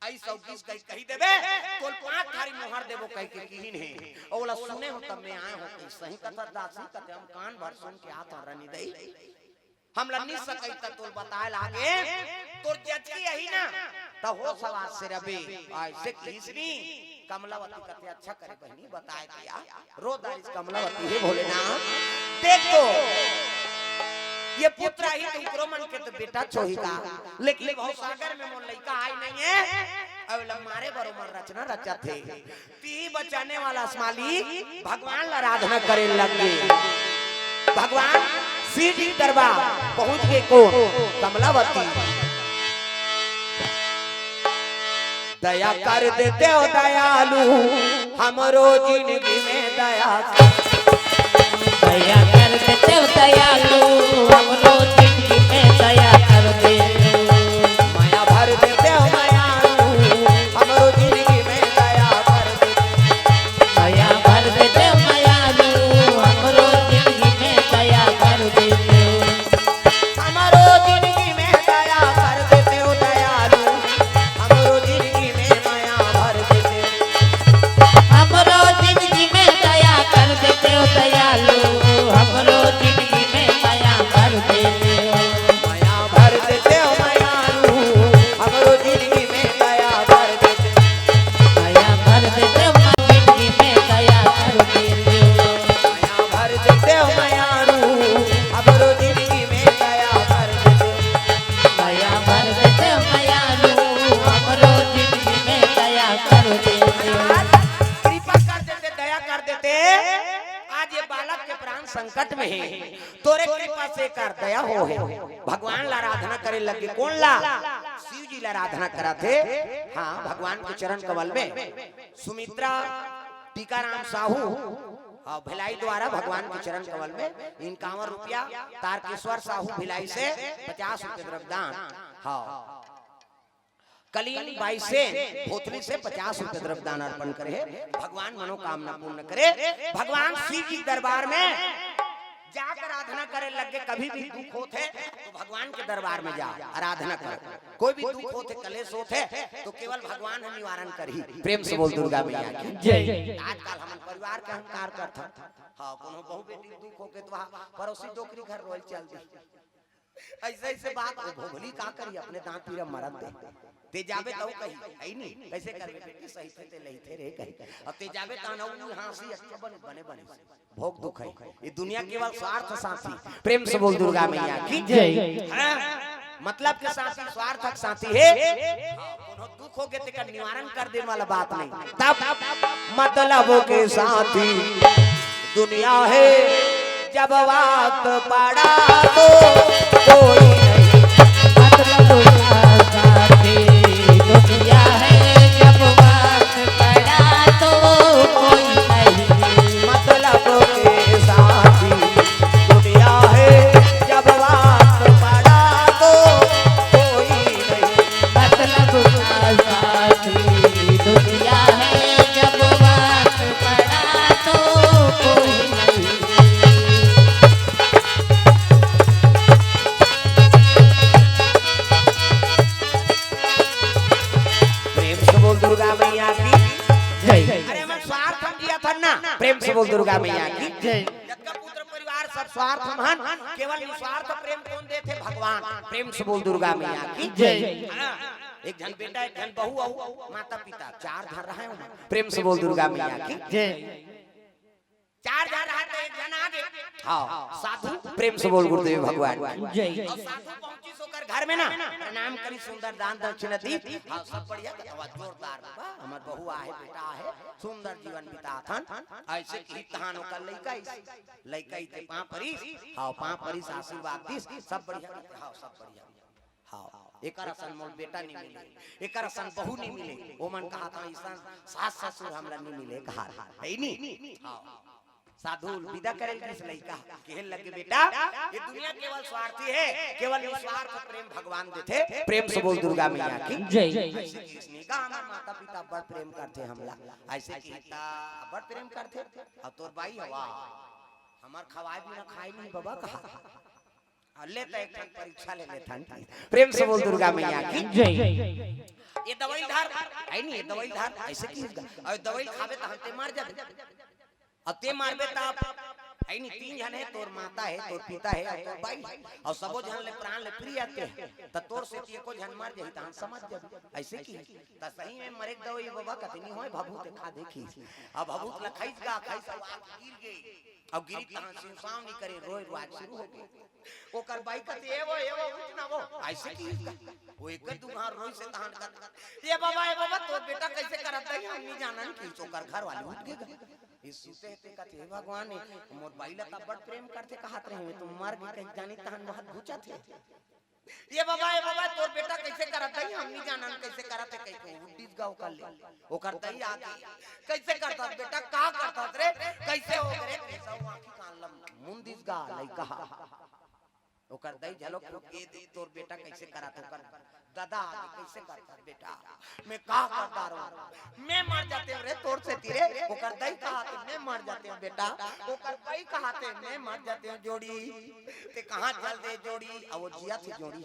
अइस अउ किस कही, कही देबे, तोल पाँच थारी मोहर देबो," कहि के किहिन हे। अउ ओला सुने हो तब मैं आए हो, कही, "सही कथा दासी," कथे, "हम कान भर सुन के आत हन रानी दई।" हम लन्नी सकई त तोल बताए लागे, "तोर जचकी अही ना, त होस हवास से रबे।" अइसे किहिस नी, कमलावती कथे, "अच्छा करे बहिनी, बताए दिया, रो डारिस कमलावती हे भोलेनाथ।" देख तो, ये पुत्र अही त उकरो मन के त बेटा च होही का, लेकिन भवसागर में मोर लइका आए नहीं हे, अब ल मारे बरो मन रचना रचत हे। तिही बचाने वाला अस मालिक भगवान ला आराधना करे लग गे। भगवान शिव जी दरबार पहुंच गे कोन? कमलावती। दया कर देते हो दयालु, हमरो जिंदगी में दया कर। दया कर देते हो दयालु, हमरो जिंदगी में दया कर दे। मया भर देते हो मयालु, हमरो जिंदगी में दया कर दे। मया भर देते हो मयालु, हमरो जिंदगी में दया कर दे। हमरो जिंदगी में दया कर देते हो दयालु, हमरो जिंदगी में मया भर देते। हमरो जिंदगी में दया कर देते हो दयालु, हमरो जिंदगी में मया भर देते हो। मया भर देते हो मयालु, हमरो जिंदगी में दया भर देते। मया भर देते हो, जिंदगी में दया कर देते हो। मया भर देते हो मयालु, हमरो जिंदगी में दया भर देते। मया भर देते हो मयालु, हमरो जिंदगी में दया कर देते। कृपा कर देते, दया कर देते। आज ये बालक के प्राण संकट में हे, तोरे कृपा से कर दया हो हे। भगवान ला आराधना करे लगे, कोन ला? शिव जी ला आराधना करत हे। हाँ, भगवान के चरण कमल में सुमित्रा टीकाराम साहू, हाँ, भिलाई द्वारा भगवान के चरण कमल में इक्यावन रुपया, तारकेश्वर साहू भिलाई से पचास रुपये द्रव्यदान, हाँ, कलीन बाई से भोथली से पचास रुपये द्रव्यदान अर्पण करे हे। भगवान मनोकामना पूर्ण करे। भगवान शिव जी के दरबार में जाकर आराधना करे लग गे। कभी भी दुख होत हे तो भगवान के दरबार में जा, आराधना कर। कोई भी दुख होत हे, कलेश होत हे तो केवल भगवान ह निवारण करही। प्रेम से बोल दुर्गा मैया की जय। आजकल हमन परिवार के अहंकार करथन। हाँ, कोनो बहू बेटी दुख होगे तो वहाँ पड़ोसी डोकरी घर रोल चल दी। अइसे अइसे बात, ओ भोभली का करी, अपने दांत पीरा मरत दे। ते जाबे तउ कही, "अइ नी, कइसे करबे बेटी, सही थे ते लही थे रे," कही। अब ते जाबे तहन अउ हाँसी, "अच्छा बने, बने, बने।" भोग दुख हे। ये दुनिया केवल स्वार्थ साथी। प्रेम से बोल दुर्गा मैया की जय। हाँ? मतलब के साथी, स्वार्थ के साथी हे। हाँ, कोनो दुख होगे तेकर निवारण कर दे वाला बात नहीं। तब मतलब के साथी दुनिया हे, जब वक्त पड़ा तो कोई नहीं। मतलब का साथी दुनिया हे, जब वक्त पड़ा तो कोई नहीं। मतलब के साथी दुनिया हे, जब वक्त पड़ा तो कोई नहीं। मतलब का साथी दुनिया हे, जब वक्त पड़ा तो कोई नहीं। प्रेम से बोल दुर्गा मैया की जय। अरे, हमन स्वार्थ म जियत हन ना। प्रेम से बोल दुर्गा मैया की जय। जतका पुत्र परिवार सब स्वार्थ म हन, केवल निस्वार्थ प्रेम कोन देथे? भगवान। प्रेम से बोल दुर्गा मैया की जय। हाँ। एक झन बेटा, एक झन बहू अउ माता पिता, चार झन रहे ओमन। प्रेम से बोल दुर्गा मैया की। जय। चार झन रहे त एक झन आगे। हाँ, साधु। प्रेम से बोल गुरुदेव भगवान की। जय। अउ साधु पहुंचिस ओकर घर में ना, प्रणाम करिस, सुंदर दान दक्षिणा दीस। हाँ, सब बढ़िया। त आवाज जोरदार, बाबा, हमर बहू आहे, बेटा आहे, सुंदर जीवन बिताथन। अइसे किहिस तहान ओकर लइका आइस, लइका आइस ते पाँव परिस, हाँ, पाँव परिस, आशीर्वाद दीस, सब बढ़िया। हाँ, सब बढ़िया। हाँ, एकर असन मोर बेटा नी मिले, एकर असन बहू नी मिले। ओमन कहत हे, "अइसन सास ससुर हमला नी मिले," कहत हे, हे नी? हाँ। साधु विदा करे ल गिस लइका, कहे लगे, "बेटा, ये दुनिया केवल स्वार्थी हे, केवल निस्वार्थ प्रेम भगवान देथे।" प्रेम से बोल दुर्गा मैया की। जय। अइसे किहिस नी गा, हमर माता पिता अब्बड़ प्रेम करथे हमला, अइसे किहिस त अब्बड़ प्रेम करथे। अउ तोर बाई हवा, हमर खवाए बिना खाए नहीं बाबा, कहत हे। अउ ले त एक ठन परीक्षा ले लेथन। प्रेम से बोल दुर्गा मैया की। जय। ये दवाई ल धर, हे नी, ये दवाई ल धर, अइसे किहिस गा। अउ दवाई ल खाबे तहन ते मर जाबे। अउ ते मरबे तब, हे नी, तीन झन हे, तोर माता हे, तोर पिता हे, अउ तोर बाई हे। अउ सबो झन ले प्राण ले प्रिय ते हे। त तोर सेती एको झन मर जाही, तहन समझ जाबे। अइसे किहिस। त सही में मरे के दवाई बाबा कथे नी होय, भभूत खा देखिस। अउ भभूत ल खाइस गा, खाइस अउ आके गिर गे। अउ गिरिस तहन सिवसाव नी करे, रोए रुआए शुरू हो गे। ओकर बाई कथे, "ए वो, ए वो, उठ ना वो।" अइसे किहिस गा। ओ एक दू बार रोइस तहन कथे, "ए बाबा, ए बाबा, तोर बेटा कइसे करत हे, हम नी जानन," किहिस। ओकर घर वाली उठ गे गा। ये सुते हे ते कथे, "हे भगवान, ए मोर बाई ल त अब्बड़ प्रेम करथे कहत रहेंव, त मर गे कहिके जानिस तहन महत घुचत हे।" "ए बाबा, ए बाबा, तोर बेटा कइसे करत हे, हम नी जानन कइसे करत हे," कहिके उठ दिस गा ओकर ले। ओकर दई आगे, "कइसे करत हस बेटा, का करत हस रे, कइसे हो गे रे?" कइसे हो आँखी कान ल मूंद दिस गा लइका ह। ओकर दई घलो फूट गे, "देख तोर बेटा कइसे करत हे।" ओकर ददा आगे, "कइसे करत हस बेटा, मैं का कर डारंव, मैं मर जातेंव रे तोर सेती रे।" ओकर दई कहत हे, "मैं मर जातेंव बेटा।" ओकर बाई कहत हे, "मैं मर जातेंव जोड़ी, ते कहाँ चल दे जोड़ी।" अउ वो जियत हे जोड़ी,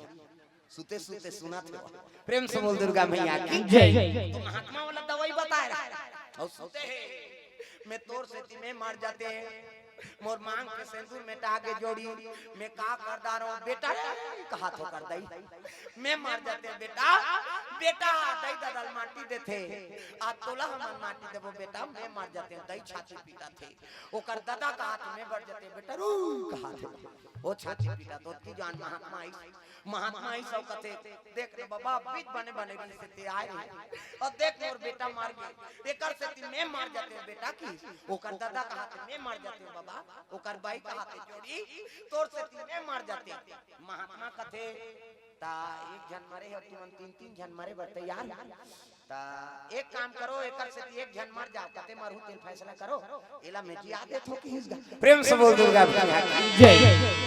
सुते सुते सुनत हे। प्रेम से बोल दुर्गा मैया की। जय। त महात्मा वाला दवाई बताए रहा। अउ सुते हे, "मैं तोर सेती मैं मर जातेंव, मोर मांग के सेंदूर मेटा गे जोड़ी, मैं का कर डारंव बेटा रे," कहत हे ओकर दई। "मैं मर जातेंव बेटा।" बेटा दई ददा ल माटी देथे, "आज तोला हमन माटी देबो बेटा, मैं मर जातेंव।" दई छाती पीटत हे। ओकर ददा कहत हे, "मैं मर जातेंव बेटा रे," कहत हे। ओ छाती पीटत हे, ओतकी जुवार महात्मा आइस। महात्मा आइस अउ कथे, "देख रे बाबा, बीच बने बने रहिस ते आए रहे। अउ देख मोर बेटा मर गे, एकर सेती मैं मर जातेंव बेटा।" किहिस। ओकर ददा कहत हे, "मैं मर जातेंव बाबा।" ओकर बाई कहत हे, "जोड़ी, तोर सेती मैं मर जातेंव।" महात्मा कथे, "त एक झन मरे हे, तुमन तीन तीन झन मरे बर तैयार हो।" त एक काम करो, एकर सेती एक झन मर जाव, कते मरहू तेन फैसला करो, एला मैं जिया देथों किहिस गा। प्रेम से बोल दुर्गा मैया की। जय।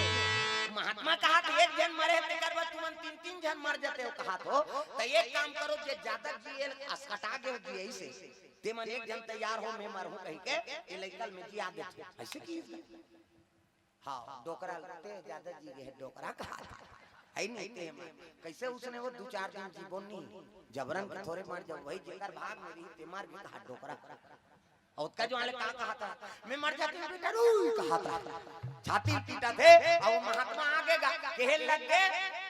महात्मा कहत हे एक झन मरे हे, तेकर बर तुमन तीन तीन झन मर जातेव कहत हो, त एक काम करो, जे जादा जिए ल असकटा गे हो जिए से, तेमन एक झन तैयार हो, मैं मरहूं कहिके, ए लइका ल मैं जिया देथों। अइसे किहिस गा। हाँ, डोकरा ते जादा जी गे हे, डोकरा कहत हे। हे नी, ते म कइसे उसने वो दू चार दिन जीबो नी, जबरन के थोरे मर जाबो, वही जेकर भाग में रही, ते मर गे कहत डोकरा। अउ ओतका जुवार ले का कहत हे, "मैं मर जातेंव बेटा रे," कहत हे। छाती पीटत हे, अउ वो महात्मा आगे गा, कहे लग गे,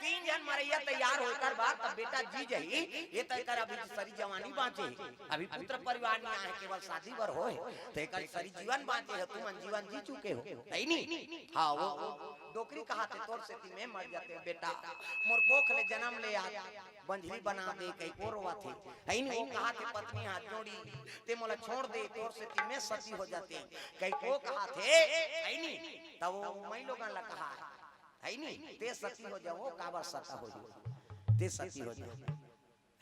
"तीन झन मरइया तैयार हो एकर बर, त बेटा जी जही, ए त एकर अभी सरी जवानी बांचे हे।" अभी पुत्र परिवार नइ आए, केवल शादी बर होए, त एकर सरी जीवन बांचे हे, तुमन जीवन जी चुके हो, हे नी? हाँ, वो, वो डोकरी कहत हे, "तोर सेती मैं मर जातेंव बेटा, मोर कोख ले जनम ले आज बंझरी बना दे," कहिके वो रोवत हे, हे नी? वो कहत हे, "पत्नी हाथ जोड़ी, ते मोला छोड़ दे, तोर सेती मैं सती हो जातेंव," कहिके वो कहत हे, हे नी? त वो मई लोगन ला कहा, हे नी? "ते सती हो जा, वो काबर सता होही, ते सती हो जा।"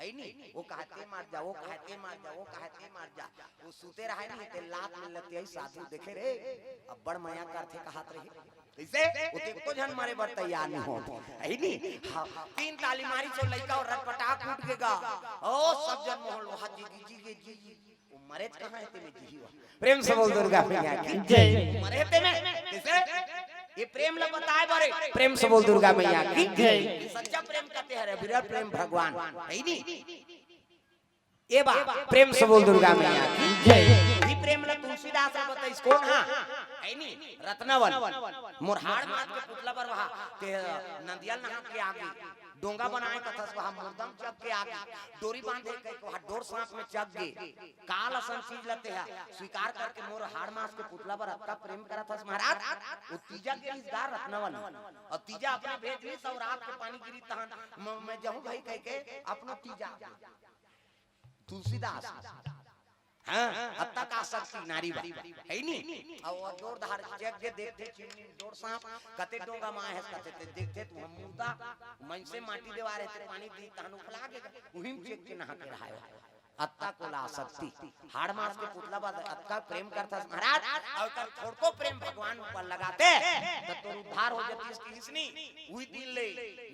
हे नी? वो कहा ते मर जा, वो कहा ते मर जा, वो कहा ते मर जा। वो सुते रहे नी, ते लात में लतियाई साधु देखे रे, अब्बड़ मया करथे कहत रहे। कइसे? वो ते एको झन मरे बर तैयार नइ हो। हे नी? हाँ, तीन ताली मारिस ओ लइका अउ रटपटाक उठ गे गा। ओ, सब झन मोहल, "वाह, जी, जी, जी, जी, जी।" वो मरे कहाँ हे, ते में जिही हो। प्रेम से बोल दुर्गा मैया की। जय। मरे हे ते में। कइसे? ये प्रेम ल बताए बर हे। प्रेम से बोल दुर्गा मैया की। जय। ये सच्चा प्रेम कथे हरे, विरह प्रेम भगवान। हे नी? ए बा, प्रेम से बोल दुर्गा मैया की। जय। ये प्रेम ल तुलसीदास ह बताइस, कोन हा? हे नी? रत्नावन। मोर हाड़ मात के पुतला बर वहा, ते नंदिया ल नहा के आगे। डोंगा बनाए कथस, वहाँ मुर्दा म चघ के आगे, डोरी बांधे कहिके वहाँ डोर सांप में चघ गे। काल असन चीज ल तेहा स्वीकार करके मोर हाड़ मांस के पुतला बर अतका प्रेम करत हस महाराज। वो तीजा के रिश्तेदार रत्नावली, अउ तीजा अपने भेज ली, सौ रात के पानी गिरी तहन म-, मैं जाहूं भाई कहिके अपनो तीजा तुलसीदास, हाँ, अतका आसक्ति नारी बा, हे नी? अउ वो डोर धार चघ के देखथे, चिमनी डोर सांप, कते डोंगा म आए हस, कते ते देखथे, तू हम मुर्दा, मनसे माटी देवा रहे, ते पानी दी, तहन उफला गे, उही म चघ के नहा के रहाय। अतका कोला आसक्ति, हाड़ मांस के पुतला बा, अतका प्रेम करथस महाराज, अउ एकर थोड़को प्रेम भगवान ऊपर लगाते, त तोर उद्धार हो जतिस, किहिस नी। उही दिन ले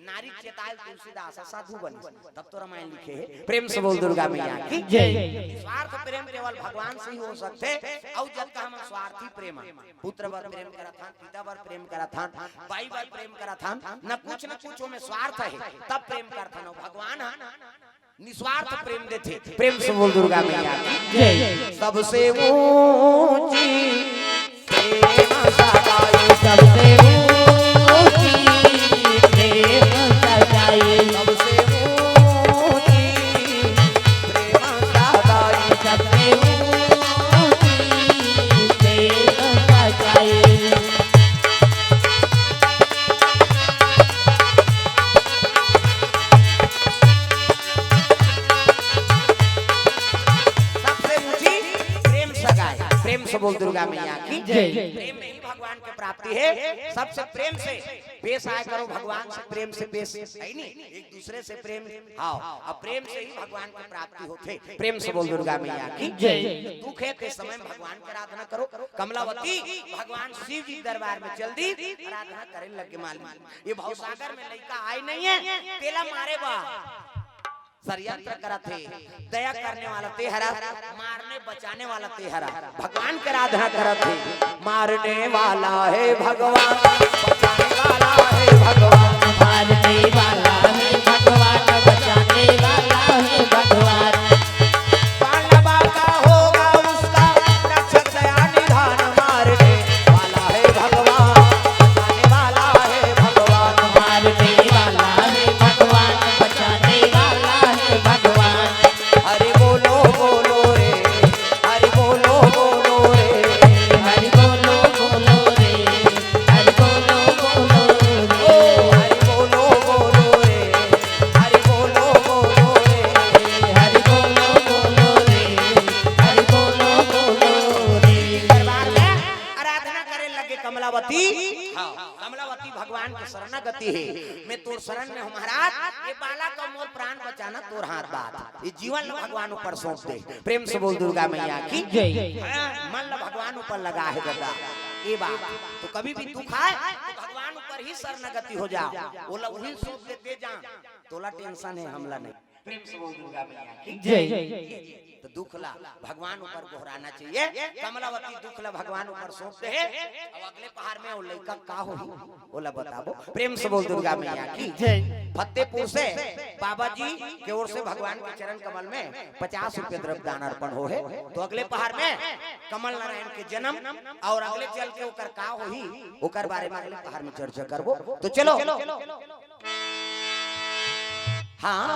नारी चेतायल तुलसीदास ह साधु बनिस, तब तो रामायण लिखे हे। प्रेम से बोल दुर्गा मैया की। जय। निस्वार्थ प्रेम केवल भगवान से ही हो सकथे। अउ जतका हमन स्वार्थी प्रेम, पुत्र बर प्रेम करत हन, पिता बर प्रेम करत हन, बाई बर प्रेम करत हन, न कुछ न कुछ ओमे स्वार्थ हे, तब प्रेम करत हन। अउ भगवान ह निस्वार्थ प्रेम देथे। प्रेम से बोल दुर्गा मैया की। जय। सबसे ऊंची प्रेम सगाई, सबसे ऊंची प्रेम सगाई, सबसे ऊंची प्रेम सगाई, सबसे ऊंची प्रेम सगाई। सबसे ऊंची प्रेम सगाई। प्रेम से बोल दुर्गा मैया की। जय। प्रेम में ही भगवान की प्राप्ति है। सबसे प्रेम से पेश आया करो, भगवान से प्रेम से पेश, हे नी? एक दूसरे से प्रेम, हाँ, अब प्रेम से ही भगवान की प्राप्ति होथे। प्रेम से बोल दुर्गा मैया की। जय। दुख हे ते समय में भगवान की आराधना करो। कमलावती भगवान शिव जी दरबार में चल दी, आराधना करे लग गे मालिक। ये भवसागर में लइका आय नहीं हे, तेला मारे बर षड्यंत्र करत हे। दया करने वाला ते हरस, मारने बचाने वाला ते हरस। भगवान के आराधना करत हे। मारने वाला है भगवान, बचाने वाला है भगवान। मारने वाला है भगवान, बचाने वाला है भगवान। पांडवा का होगा उसका रक्षक दया निधान। मारने वाला है भगवान, बचाने वाला है भगवान। मारने वाला है भगवान, बचाने वाला है भगवान। हरि बोलो बोलो रे, हरि बोलो बोलो रे, हरि बोलो बोलो रे, हरि बोलो बोलो रे, ओ हरि बोलो बोलो रे, हरि बोलो बोलो रे, हरि बोलो बोलो रे, हरि बोलो बोलो रे। दरबार में आराधना करे लगे कमलावती। हाँ, कमलावती भगवान के शरणागति हे। मैं तोर शरण में हूँ महाराज, ये बालक अउ मोर प्राण बचाना तोर हाथ बात। ये जीवन ल भगवान ऊपर सौंप दे। प्रेम से बोल दुर्गा मैया की। जय। हाँ, मन ल भगवान ऊपर लगा हे दादा। ये बात। तो कभी भी दुख आय, तो भगवान ऊपर ही शरणागति हो जा। ओला उही सौंप दे, दे जा। तोला tension हे, हमला नहीं। प्रेम से बोल दुर्गा मैया की। जय। तो दुख ला भगवान ऊपर गोहराना चाहिए। कमलावती दुख ला भगवान ऊपर सौंप दे हे। अब अगले पहाड़ में वो लइका का होही, ओला बताबो। प्रेम से बोल दुर्गा मैया की। जय। फतेहपुर से बाबा जी के ओर से भगवान के चरण कमल में पचास रुपये द्रव्य दान अर्पण हो हे। तो अगले पहाड़ में कमल नारायण के जन्म अउ अगले चल के ओकर का होही, ओकर बारे में अगले पहाड़ में चर्चा करबो। तो चलो। हाँ,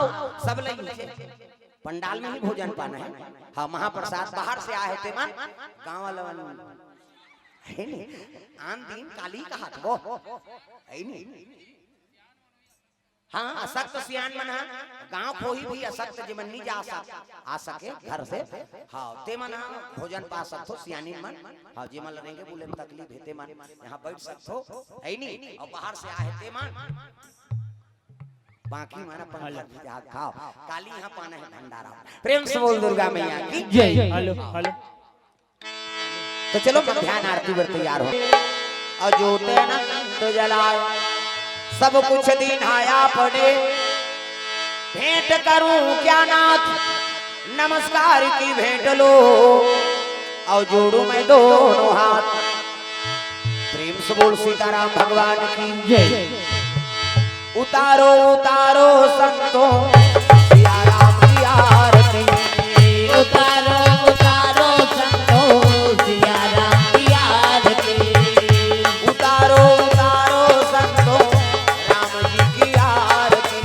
सब लइका पंडाल में ही भोजन पाना हे। हाँ, महाप्रसाद बाहर से आए हे ते मन, गाँव वाला मन, हे नी? आन दिन काली कहात वो, हे नी? हाँ, अशक्त सियान मन हा, गाँव कोई भी अशक्त जेमन नी जा सक-, आ सके घर से, हाँ, ते मन हा भोजन पा सकथो, सियानिन मन, हाँ, जेमन ल रेंगे बुले में तकलीफ हे ते मन यहाँ बैठ सकथो, हे नी? अउ बाहर से आए हे ते मन, बाकी माना पंखा भी जा खाओ, काली यहाँ पाना हे भंडारा। प्रेम से बोल दुर्गा मैया की। जय। Hello, hello. तो चलो, मध्यान्ह आरती बर तैयार हो। अजोत अनंत जलाय, सब कुछ दीन्हा आपने। भेंट करूं क्या नाथ, नमस्कार की भेंट लो, अउ जोड़ूं मैं दोनों हाथ। प्रेम से बोल सीताराम भगवान की। जय। उतारो, उतारो संतों, सिया राम की आरती। उतारो, उतारो संतों, सिया राम की आरती। उतारो, उतारो संतों, राम जी की आरती।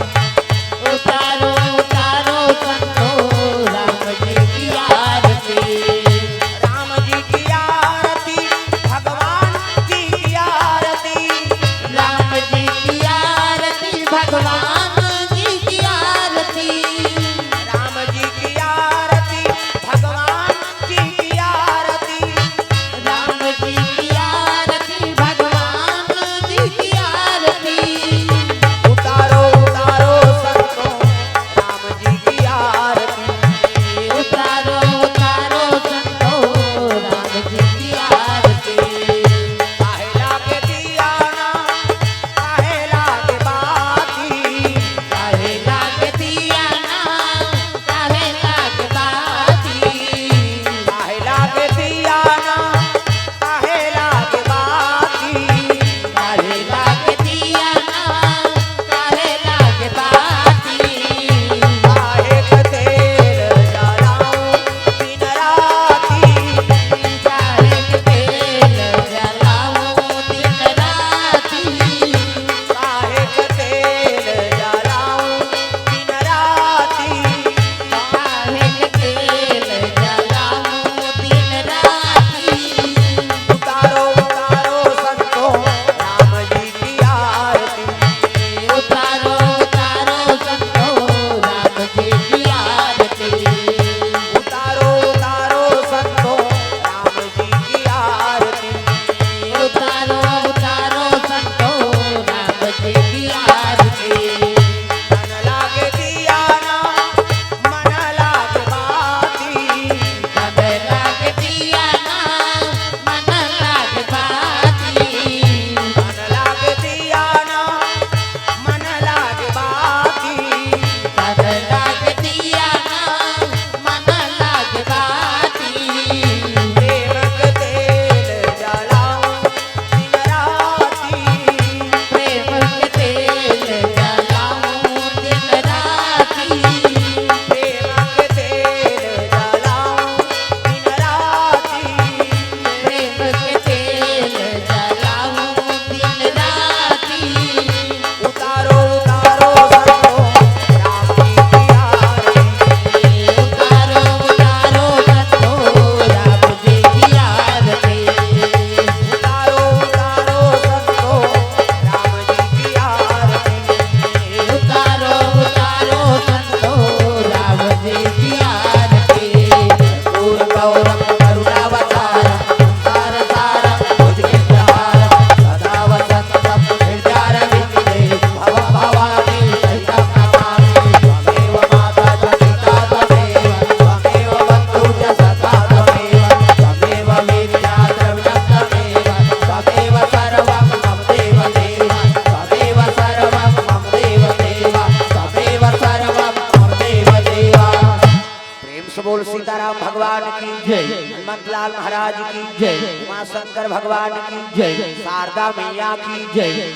जय। उमा शंकर भगवान की जय। शारदा मैया की जय।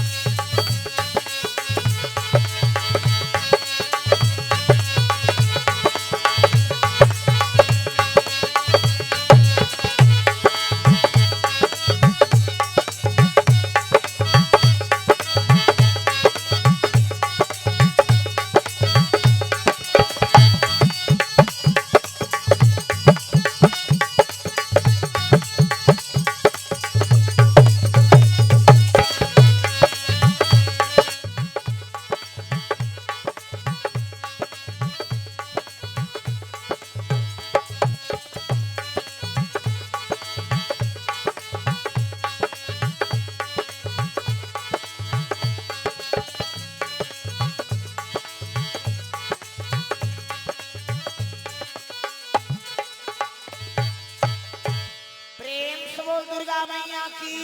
प्रेम से बोल दुर्गा मैया की।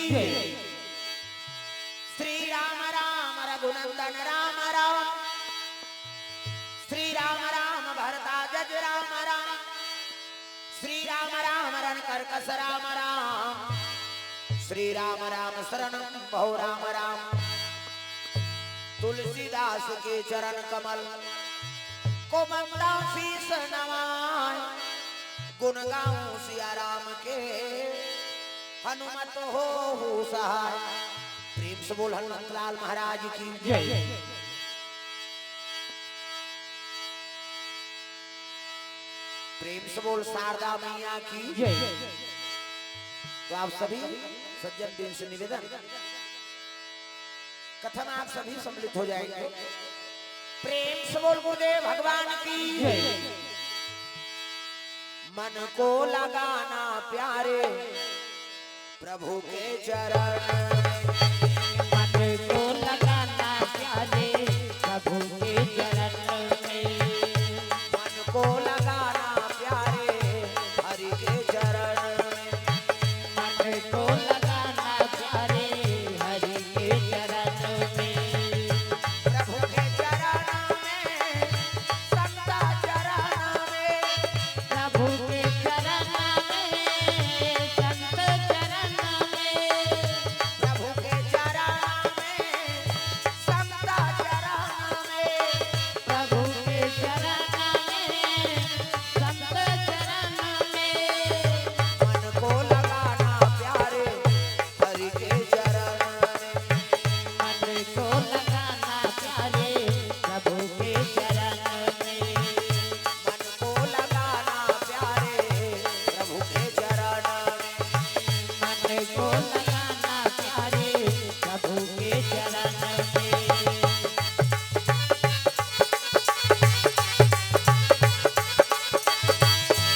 श्री राम राम रघुनंदन राम राम। श्री राम राम भरता जज राम राम। श्री राम राम रण कर्कश राम राम। श्री राम राम शरणम भव राम राम। तुलसीदास के चरण कमल को बंदा शीश नवाए। गुण गाऊं सिया राम के हनुमत होहु सहाय। प्रेम से बोल हनुमंत लाल महाराज की जय। प्रेम से बोल शारदा मैया की जय। तो आप सभी सज्जन दिन से निवेदन, कथा में आप सभी सम्मिलित हो जाएंगे। प्रेम से बोल गुरुदेव भगवान की जय। मन को लगाना प्यारे प्रभु के चरण में। मन को लगाना प्यारे प्रभु के चरण में। मन को लगाना प्यारे हरि के चरण में। मन को लगाना प्यारे हरि के चरण में। प्रभु के चरण में, संत चरण में। प्रभु के चरण में, संत चरण में। प्रभु के चरण में, संत चरण में। प्रभु के चरण में, संत चरण में। मन को लगाना प्यारे हरि के चरण में। मन को लगाना प्यारे प्रभु के चरण में। मन को लगाना प्यारे प्रभु के चरण में। मन को लगाना प्यारे प्रभु के चरण में।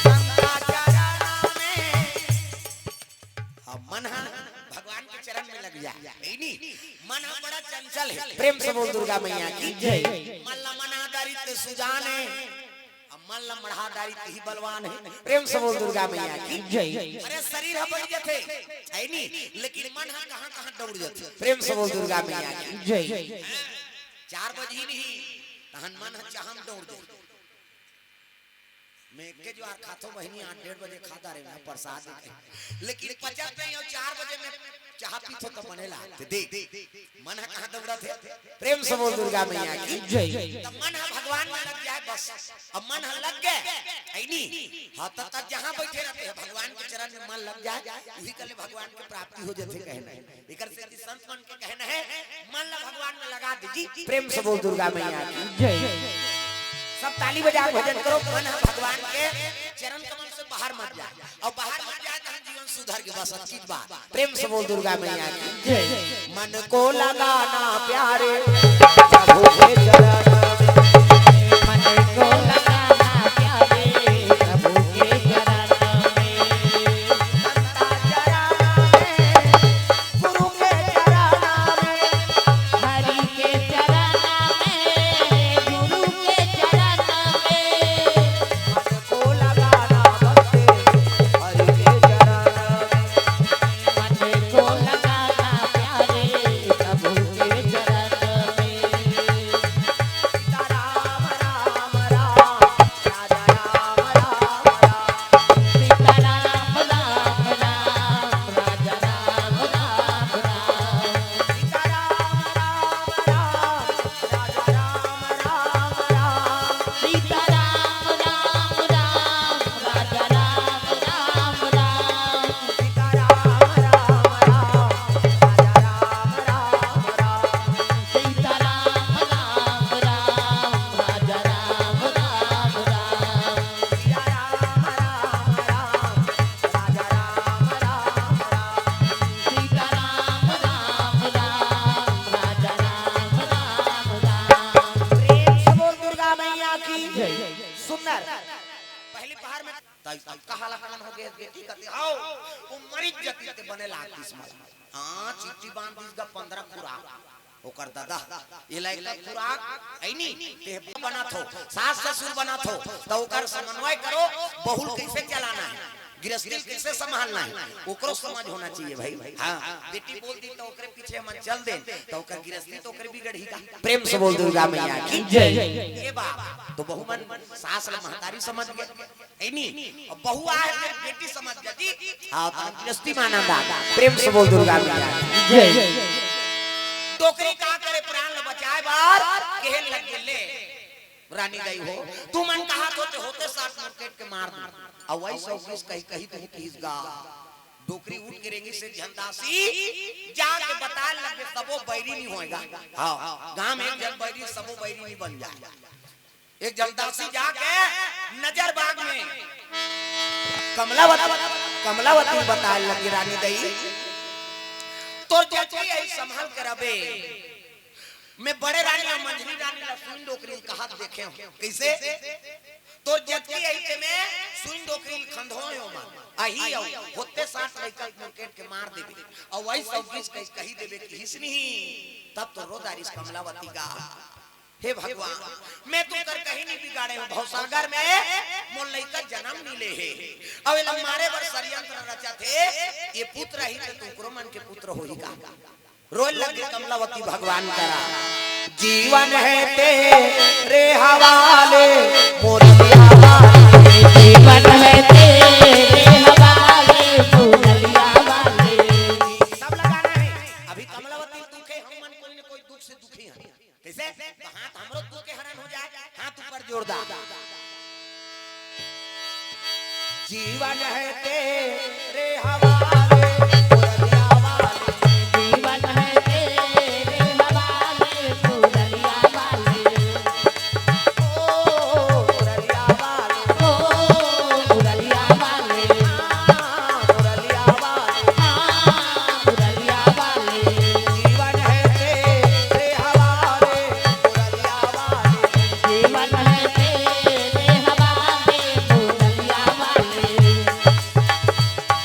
गंगा चरण में। अब मन हा भगवान के चरण में लग जाए, है नी? मन हा बड़ा चंचल है। प्रेम से बोल दुर्गा मैया की जय। मन ला मना दारी ते सुजान है, अब मन ला मढ़ा दारी ते ही बलवान है। प्रेम से बोल दुर्गा मैया की जय। अरे शरीर हा बैठ जाथे, है नी? लेकिन मन हा कहाँ कहाँ दौड़ जाथे। प्रेम से बोल दुर्गा मैया की जय। चार बजे ही नहीं, तहन मन हा चाहम दौड़ जाथे। मैं एके जुआर खाथो बहिनी, आठ डेढ़ बजे खा डारे मैं प्रसाद के। लेकिन पचत नहीं हो, चार बजे मैं चाह पीथो तो मने ला। ते देख, मन हा कहाँ दौड़त हे? प्रेम से बोल दुर्गा मैया की जय। तो मन हा भगवान में लग जाए बस। अब मन हा लग गए, है नी? हाँ, तब तक जहाँ बैठे रहते हैं, भगवान के चरण में मन लग जाए, वही कले भगवान की प्राप्ति हो जाते कहना है। एकर सेती संत मन के कहना है, मन ला भगवान में लगा दीजिए। प्रेम से बोल दुर्गा मैया की जय। सब ताली बजा के भजन करो, मन हा भगवान के चरण कमल से बाहर मत जाए, और बाहर मत जाए तो हम जीवन सुधर के बस अच्छी बात। प्रेम से बोल दुर्गा मैया की जय। मन को लगाना प्यारे प्रभु के चरण में। मन को लगाना प्यारे प्रभु के चरण में। संता चरण में, गुरु के चरण में। हरि के चरण में, गुरु के चरण में। मन को लगाना भक्ति हरि के चरण में। मन को लगाना प्यारे प्रभु के चरण में। जतिते बने लागतिस मला। हाँ, चिट्ठी बांध दिस गा पंद्रह खुराक। ओकर ददा, ये लइका खुराक, ऐनी, ते बनत हो, सास ससुर बनत हो, त ओकर समन्वय करो, बहू ल कइसे चलाना हे, गृहस्थी ल कइसे संभालना हे, ओकरो समझ होना चाहिए भाई। हाँ, बेटी बोल दिस त ओकरे पीछे हमन चल देन, त ओकर गृहस्थी त ओकरे बिगड़ही का। प्रेम से बोल दुर्गा मैया की जय। ये बात, त बहू मन सास ल महतारी समझ गे, ऐनी, अब बहू आए हे त बेटी समझ जाती, हाँ, त गृहस्थी म आनंद आ। प्रेम से बोल दुर्गा मैया की जय। डोकरी का करे प्राण ल बचाए बर, कहे लग गे ले, रानी दाई हो, तुमन कहत हो ते होते साथ मुरकेट के मार दूं। अउ वही सब किस कही, कही तुम किस गा। डोकरी उठ के रेंगिस एक झन दासी, जाके बताए लगे सबो बैरी नी होय गा। हाँ, गांव में एक झन बैरी, सबो बैरी नी बन जाए। एक झन दासी जाके नजर बाग में कमलावती, कमलावती बताए लगी, रानी दाई, तोर जचकी अही संभाल के रबे। मैं बड़े रानी अउ मंझली रानी ल सुइन डोकरी ल कहत देखे हंव। कइसे? तोर जचकी अही ते मैं सुइन डोकरी ल खंधोय हंव मन। अही अउ होते साथ लइका ल मुरकेट के मार देबे। अउ वही सब किस कही, कही देबे किहिस नहीं। तब तो रो डारिस कमलावती गा। हे भगवान, मैं तो कर कहीं नहीं बिगाड़े हंव। भवसागर में मोर लइका जनम नी ले हे। अउ एला मारे बर षड्यंत्र रचथे। ये पुत्र ही तो तुकरो मन के पुत्र होही का। रोए लगे कमलावती भगवान करा। जीवन है तेरे हवाले, मुरलिया वाले। जीवन है तेरे हवाले, मुरलिया वाले। सब लगाना है। अभी कमलावती दुख है, हम मन कोई न कोई दुख से दुखी हैं। कइसे? त हाथ हमरो दुख के हरण हो जाए, हाथ ऊपर जोरदार। जीवन है तेरे हवाले, मुरलिया वाले। जीवन है तेरे हवाले, मुरलिया वाले। ओ मुरलिया वाले। ओ मुरलिया वाले। हाँ, मुरलिया वाले। हाँ, मुरलिया वाले। जीवन है तेरे हवाले, मुरलिया वाले। जीवन है तेरे हवाले, मुरलिया वाले।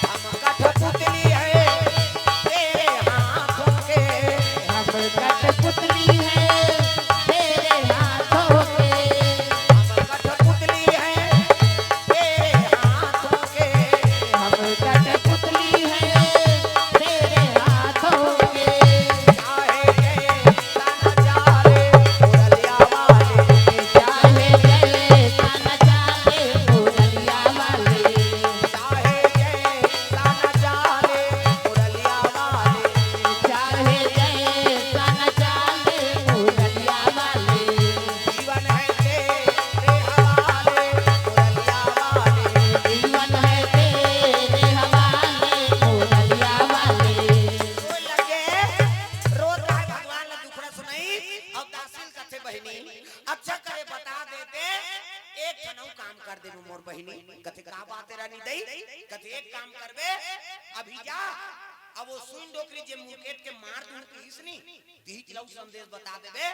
हम कठपुतली है तेरे हाथों के। हम कठपुतली है तेरे हाथों के। हम कठपुतली है तेरे हाथों के। हम कठपुतली है तेरे हाथों के। चाहे जैसा नचारे मुरलिया वाले। चाहे जैसा नचारे मुरलिया वाले। चाहे जैसा नचारे मुरलिया वाले। चाहे जैसा नचारे मुरलिया वाले। जीवन है तेरे हवाले, मुरलिया वाले। जीवन है तेरे हवाले, मुरलिया वाले। रोए लगे, रोत हे भगवान ला दुखड़ा सुनाई, अउ दासी ल कथे बहिनी, अच्छा करे बता देते, एक ठन अउ काम कर देबे मोर बहिनी। कथे का बात हे रानी दई? कथे एक काम करबे, अभी जा, अब वो सुन डोकरी जे मुकेट के मार दूं किहिस नी, तिही ल अउ संदेश बता देबे।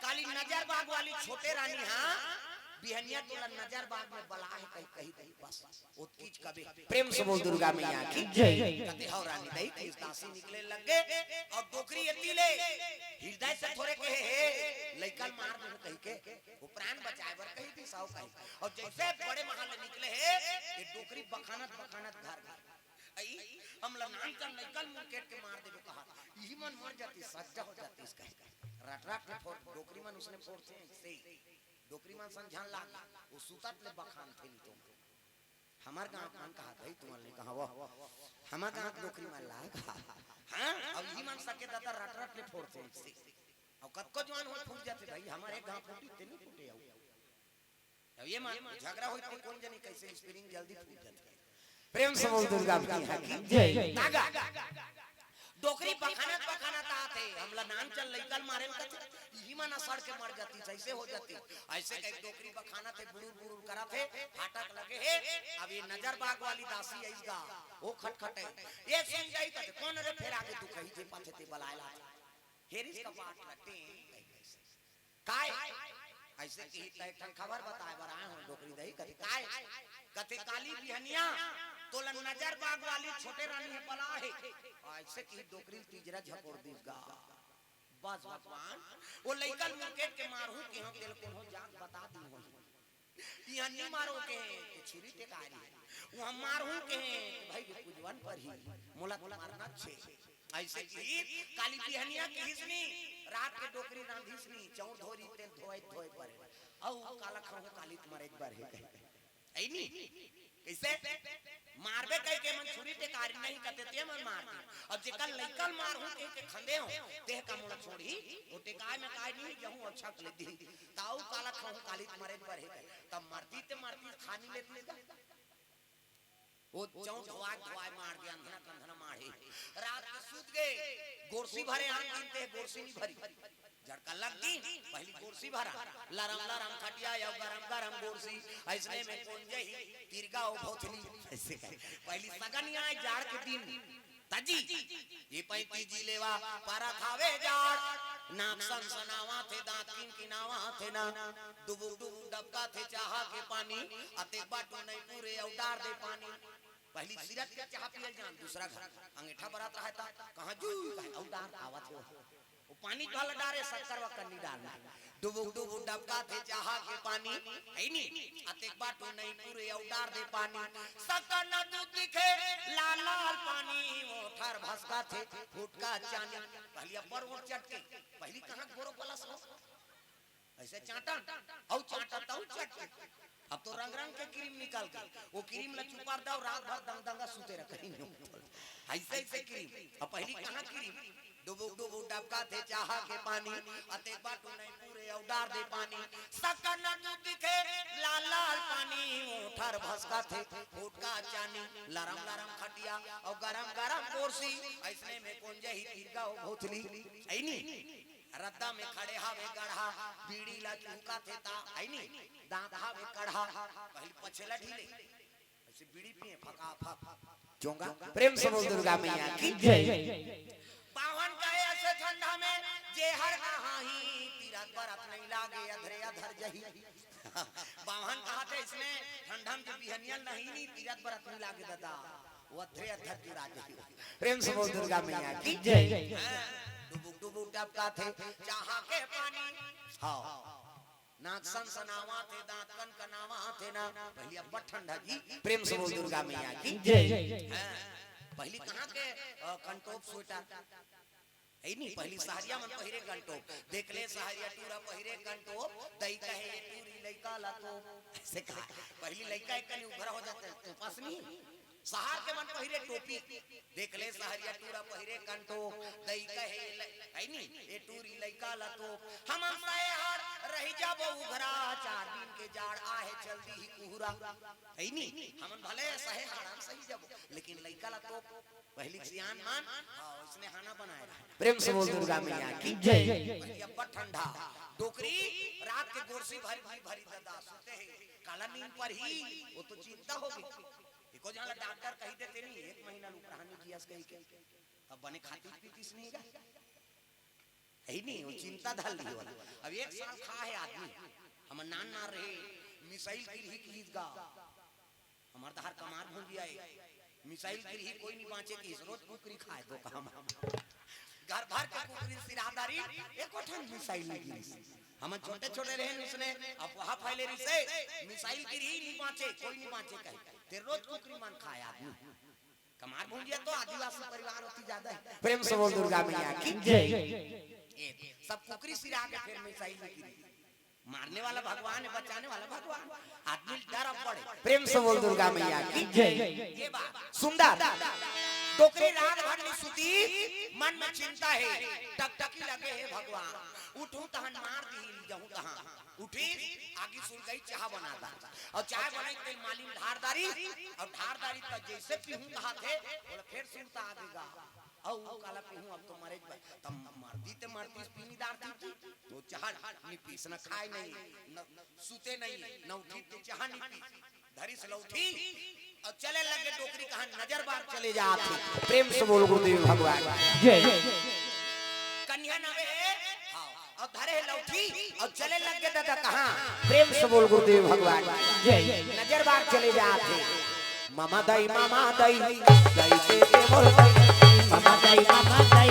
काली नजर बाग वाली छोटे रानी हा बिहनिया तोला नजर बाग में बला हे कही, कही दई बस। ओतकीच कबे। प्रेम से बोल दुर्गा मैया की जय। कथे हव रानी दई कि दासी निकले लग गे अउ डोकरी एती ले हृदय से थोरे कहे हे लइका ल मार दूं कही के, वो प्राण बचाए बर कही दिस अउ कही। अउ जैसे बड़े महल ले निकले हे, ये डोकरी बखानत बखानत घर गे। अई, हमला नान चल लइका ल मुकेट के मार देबे कहा। इही मन मर जातिस, सज्जा हो जातिस कहे। रट रट के फोड़, डोकरी मन उसने फोड़थे अइसे। डोकरी मन संझन लाग, वो सुतत ले बखानथे नी तो। हमर गांव के मन कहा, "भाई, तुमन ले कहा वो?" हमर गांव के डोकरी मन लाग। हाँ, अउ इही मन सके दादा रट रट ले फोड़थे अइसे। अउ कतको जुआन हो फूट जाथे भाई, हमर एक घांव फूटी ते नी फूटे अउ। अब ये मान, झगड़ा होई ते कोन जनी कैसे spring जल्दी फूट जाथे। प्रेम से बोल दुर्गा मैया की जय। तागा। डोकरी बखानत बखानत आथे, हमला नान चल लइका ल मारे ल कथे, इही मन सड़ के मर जातिस, ऐसे हो जातिस। ऐसे कही डोकरी बखानत हे, बुड़ुर बुड़ुर करत हे, फाटक लगे हे। अब ये नजर बाग वाली दासी आइस गा, वो खटखटे। ये सुन जाई कथे, "कोन रे फेर आगे तू कही जे पाथे ते बलाए ला।" हेरिस कपाट लटे, कही कैसे। काय? ऐसे कि त एक ठन खबर बताए बर आए हों डोकरी दई। कथे काय? कथे काली बिहनिया तोला नजर बाग वाली छोटे रानी हे बला हे। अइसे कि डोकरी तीजरा झपोर दिस गा। बस भगवान, ओ लइका ल मुकेट के मारहूं के हों तेला कोनो जात बता दी होही। इहां नी मारो के, के छुरी टेकारी हे। उहां मारहूं के, के भाई के कुजवन पर ही, मोला तो मारना छे। अइसे कि काली बिहनिया किहिस नी, रात के डोकरी रांधिस नी, चौर धोरी तेल धोए धोए पर हे। अउ काला खाहूं काली त मरे बर हे कहे। अइ नी? कइसे? मारबे कहि के मन छुरी टेकारी नहीं कते ते मन मार दे। अब जेकर लइका ल मारहूं कहि के खंदे हों, तेह का मोला छोड़ही, ओ टेकाय में काय नी जहूं अच्छा कर ले दी। ताऊ काला खाहूं काली त मरे बर हे कहे। तब मरती ते मरती खा नी लेती का? ओ चौं धोवाय धोवाय मार दे, अंधना कंधना मारे। रात के सूत गे, गोरसी भरे आन दिन ते गोरसी नी भरी। झटका लग दी, पहिली गोरसी भरा, लरम लरम खटिया अउ गरम गरम गोरसी, अइसने में कोन जही, तिरगा अउ भोथली, अइसे कहे। पहिली सगनिया जाड़ के दिन, तजी, ये पैंती जी लेवा, परत हावे जाड़, नाक सनसनावत हे, दांत किनकिनावत हे ना, डुबुक डुबुक डबकत हे चाहा के पानी, अतेक बाटू नहीं पूरे अउ डार दे पानी। पहिली सिरत के चाहा पियल जान, दूसरा घर, अंगेठा बरत रहे ता, कहां जू, कहे, अउ डार आवत हे। ओ पानी घला डारे, शक्कर वक्कर नी डारना। डुबुक डुबुक डबकत हे चाहा के पानी, अइ नी? अतेक बाटू नहीं पूरे अउ डार दे पानी। शक्कर न दूध दिखे, लाल लाल पानी, ओठर भसकत हे, फुटका चानी। पहिली अब्बर ओठ चटके, पहिली कहां गोरो पलस हो? अइसे चांटन, अउ चांटन, अउ चटके। अब तो रंग रंग के क्रीम निकल गे। ओ क्रीम ला चुपार दव, रात भर दंग दंगा सुते रह कहीं नी। अइसे अइसे क्रीम। अब पहिली कहां क्रीम? डुबुक डुबुक डबकत हे चाहा के पानी, अतेक बाटू नहीं पूरे अउ डार दे पानी। शक्कर न दूध दिखे, लाल लाल पानी, ओठर भसकत हे, फुटका चानी, लरम लरम खटिया, अउ गरम गरम गोरसी, अइसने में कोन जही तिरगा अउ भोथली, अइ नी? रद्दा में खड़े हावे गड़हा, बीड़ी ला चुहकत हे ता, अइ नी? दांत हावे कड़हा, पहिली पछेला ढीले, अइसे बीड़ी पिए फका फक। चोंगा। प्रेम से बोल दुर्गा मैया की जय। बावन कहे अइसे ठंडा में, जे हर हाही, तीरथ बरत नहीं लागे, अधरे अधर जही। बावन कहाथे अइसने ठंडा में जे बिहनिया नहीं नी, तीरथ बरत नहीं लागे दादा, ओ अधरे अधर जुड़ा जही। प्रेम से बोल दुर्गा मैया की जय। हां, डुबुक डुबुक डबकत हे चाहा के पानी। हां। नाक सनसनावत हे, दांत कनकनावत हे ना। पहिली अब्बड़ ठंडा जी। प्रेम से बोल दुर्गा मैया की जय। हां, पहिली कहां के, अ, कंटोप स्वेटर? अइ नी, पहिली सहरिया मन पहिरे कंटोप। देख ले सहरिया टूरा पहिरे कंटोप, दई कहे ये टूरी लइका ला तो। अइसे कहा, पहिली लइका एक कनी उघरा हो जाथे, तो पास नहीं। सहर के मन पहिरे टोपी, देख ले सहरिया टूरा पहिरे कंटोप, दई कहे ल-, अइ नी, ए टूरी लइका ला तो, हमन सैहर रहि जाबो उघरा, चार दिन के जाड़ आहे चल दिही कुहरा। अइ नी, हमन भले सहे हाड़न सहि जाबो, लेकिन लइका ला तो पहिली सियान मन, हां, अइसने हाना बनाए रहे। प्रेम से बोल दुर्गा मैया की जय। पहिली अब्बड़ ठंडा, डोकरी रात के गोरसी भरी भरी भरी ददा सुते हे, काला नींद परही, ओ तो चिंता हो गे। एको झन ला डॉक्टर कहि देते नी, एक महीना ल उपराहा नी जियस कहि के। अब बने खातिस पीतिस नहीं गा। अइ नी, ओ चिंता धर लिही। अब एक साल खा हे आदमी। हमर नान नार रहे, मिसाइल गिरही किहिस गा। हमर डहर कमार भुंजिया हे, मिसाइल गिरही कोई नी बांचे किहिस, रोज कुकरी खाए दो काम। घर भर के कुकरी सिरादारी, एको ठन मिसाइल नी गिरिस। हमन छोटे छोटे रहेन उसने, अफवाह फैले रिहिसे, मिसाइल गिरही नी बांचे, कोई नी बांचे कहे। ते रोज कुकरी मन खाए आदमी। कमार भुंजिया तो आदिवासी परिवार होती ज्यादा हे। प्रेम से बोल दुर्गा मैया की जय। ए, सब कुकरी सिरा के फेर मिसाइल नी गिरी। मारने वाला भगवान हे, बचाने वाला भगवान। आदमी डर अब पड़े। प्रेम से बोल दुर्गा मैया की जय। ये बात सुंदर। डोकरी रात भर नी सुती, मन में चिंता हे, टकटकी लगे हे भगवान। उठूं तहन मार दिही, जहूं तहां। उठिस, आगी सुलगाइस, चाहा बना दा। अउ चाय बनाइस, तेल मालिन ढार डारिस, अउ ढार डारिस त जइसे पीहूं कहाथे, ओला फेर सुरता आ गे गा। अउ काला पीहूं, अब तो मरेच बर। त मरती ते मरतीस पीनी डारती जी। तो चाहा नी पीस, न खाय नहीं, न सुते नहीं, न उठिस ते चाहा नी पीस। धरिस लौठी अउ चले लगे डोकरी कहां नजर बार चले जात हे। प्रेम से बोल गुरुदेव भगवान। जय। कन्या नवे हे, हां, अउ धरे हे लौठी अउ चले लगे दादा कहां। प्रेम से बोल गुरुदेव भगवान। जय। नजर बार चले जात हे। ममा दई, ममा दई, दई के ते मोर दई। ममा दई, ममा दई,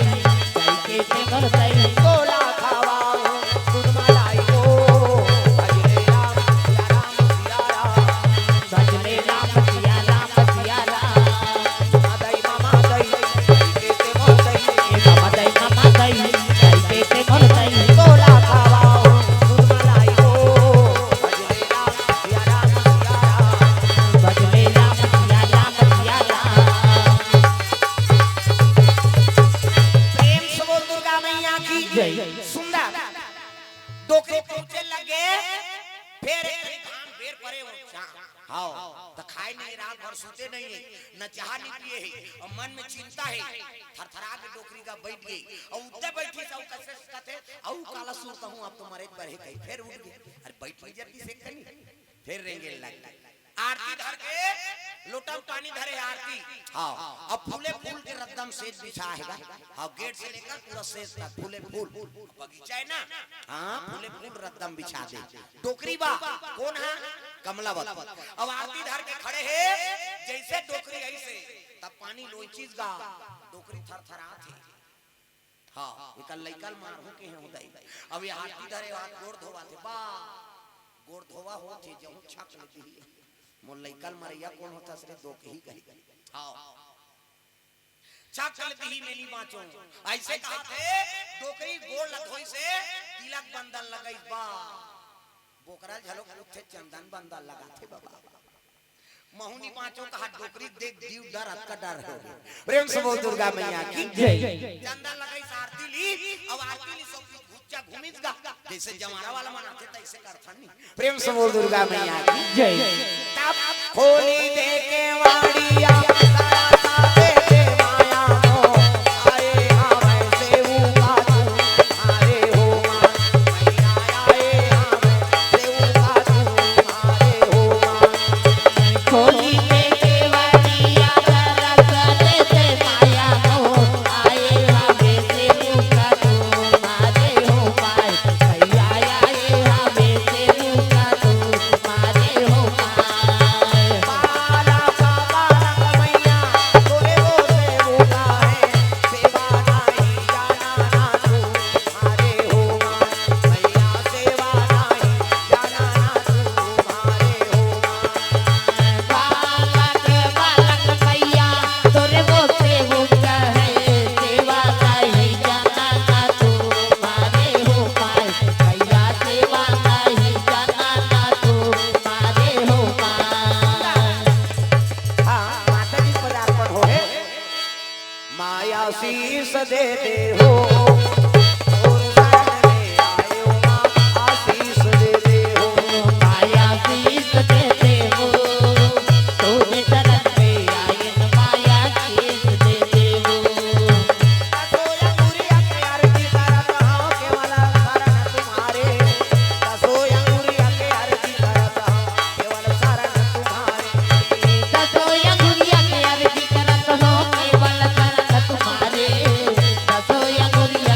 दई के ते मोर दई। तोला खवाओ दूध मलाई ओ, भजले राम सिया राम सिया राम। भजले राम सिया राम सिया राम। ममा दई, ममा दई, दई के ते मोर दई। ए ममा दई, ममा दई, दई के ते मोर दई। तोला खवाओ दूध मलाई ओ, भजले राम सिया राम सिया राम। भजले राम सिया राम सिया राम। प्रेम से बोल दुर्गा मैया की जय। सुंदर डोकरी पहुंचे लगे, फेर एक घाम बेर परे वो चां। हाव, त खाए नहीं, रात भर सूते नहीं है, न चाह नहीं पिए है, अउ मन में चिंता है। थरथरा के डोकरी का बैठ गई, अउ उत्ते बैठी से अउ कइसे कथे, अउ काला सूरत हूँ, अब तो मरे पर है कहीं, फेर उठ गई। अरे बैठ नहीं जाती से कहीं, फेर रेंगे लग गई। आरती धर के लोटा पानी धरे आरती। हाव, अब फूले फूल के रद्दम सेज बिछा है गा। हाव, गेट से लेकर पूरा सेज तक फूले फूल। बगीचा है ना? हाँ, फूले फूल रद्दम बिछा दे। डोकरी बा, कोन हा? कमलावत। अब आरती धर के खड़े हे, जइसे डोकरी अइसे, तब पानी लोइचिस गा, डोकरी थरथरात हे। हाँ, एकर लइका ल मारहूँ कहे हों दाई। अब ये आरती धरे हाथ गोड़ धोवाथे, बा, गोड़ धोवा होथे, जहूँ छक ले दिही। मोर लइका ल मरइया कोन होथस रे, डोकरी कही। हाँ। छक ले दिही, मैं नी बाँचों। अइसे कहाथे, डोकरी गोड़ ल धोइसे, तिलक बंदन लगइस बा। बोकरा ल घलो पूछथे, चंदन बंदन लगाथे बबा। महूँ नी बाँचों कहा डोकरी देख दिव डर, अतका डर हे। प्रेम से बोल दुर्गा मैया की जय। चंदन लगइस आरती ली, अब आरती ली सब घुच्चा घूमिस गा। जइसे जंवारा वाला मन आथे तइसे करथन नी। प्रेम से बोल दुर्गा मैया की जय। तब खोली दे केवाड़िया, तारा साथे के माया मोर, आए हावय सेवका तुम्हारे हो माँ। मैया आए हावय सेवका तुम्हारे हो माँ। खोली दे केवाड़िया, तारा साथे के माया मोर, आए हावय सेवका तुम्हारे हो माँ। मैया आए हावय सेवका तुम्हारे हो माँ। बालक बालक मैया तोरे वो सेवका हे, सेवा नाही जाना ना तुम्हारे हो माँ। मैया सेवा नाही जाना ना तुम्हारे हो माँ। बालक बालक मैया तोरे वो सेवका हे, सेवा नाही जाना ना तुम्हारे हो माँ। मैया सेवा नाही जाना ना तुम्हारे हो माँ। हाँ, माता जी पदार्पण होहे। माँ आशीष दे दे हो, तोर शरण में आए हो माँ, आशीष दे दे हो। माँ आशीष दे दे हो, तोर शरण में आए न माँ आशीष दे दे हो। दसो अंगुरिया के आरती करत हँव, केवल शरण तुम्हारे। दसो अंगुरिया के आरती करत हँव, केवल शरण तुम्हारे। दसो अंगुरिया के आरती करत हँव, केवल शरण तुम्हारे। दसो अंगुरिया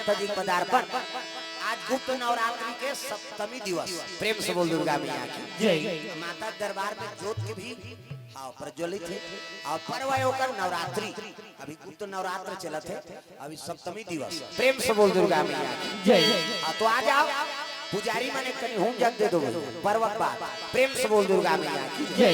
माता जी के पदार्पण। आज गुप्त नवरात्रि के सप्तमी दिवस। प्रेम से बोल दुर्गा मैया की। जय। माता दरबार में जोत के भी, हाँ, प्रज्वलित है। और पर्व है ओकर नवरात्रि। अभी गुप्त नवरात्र चलत है, अभी सप्तमी दिवस। प्रेम से बोल दुर्गा मैया की। जय। हाँ, तो आ जाओ पुजारी मन, एक कनी हूम जग दे दो, पर्व के बाद। प्रेम से बोल दुर्गा मैया की। जय।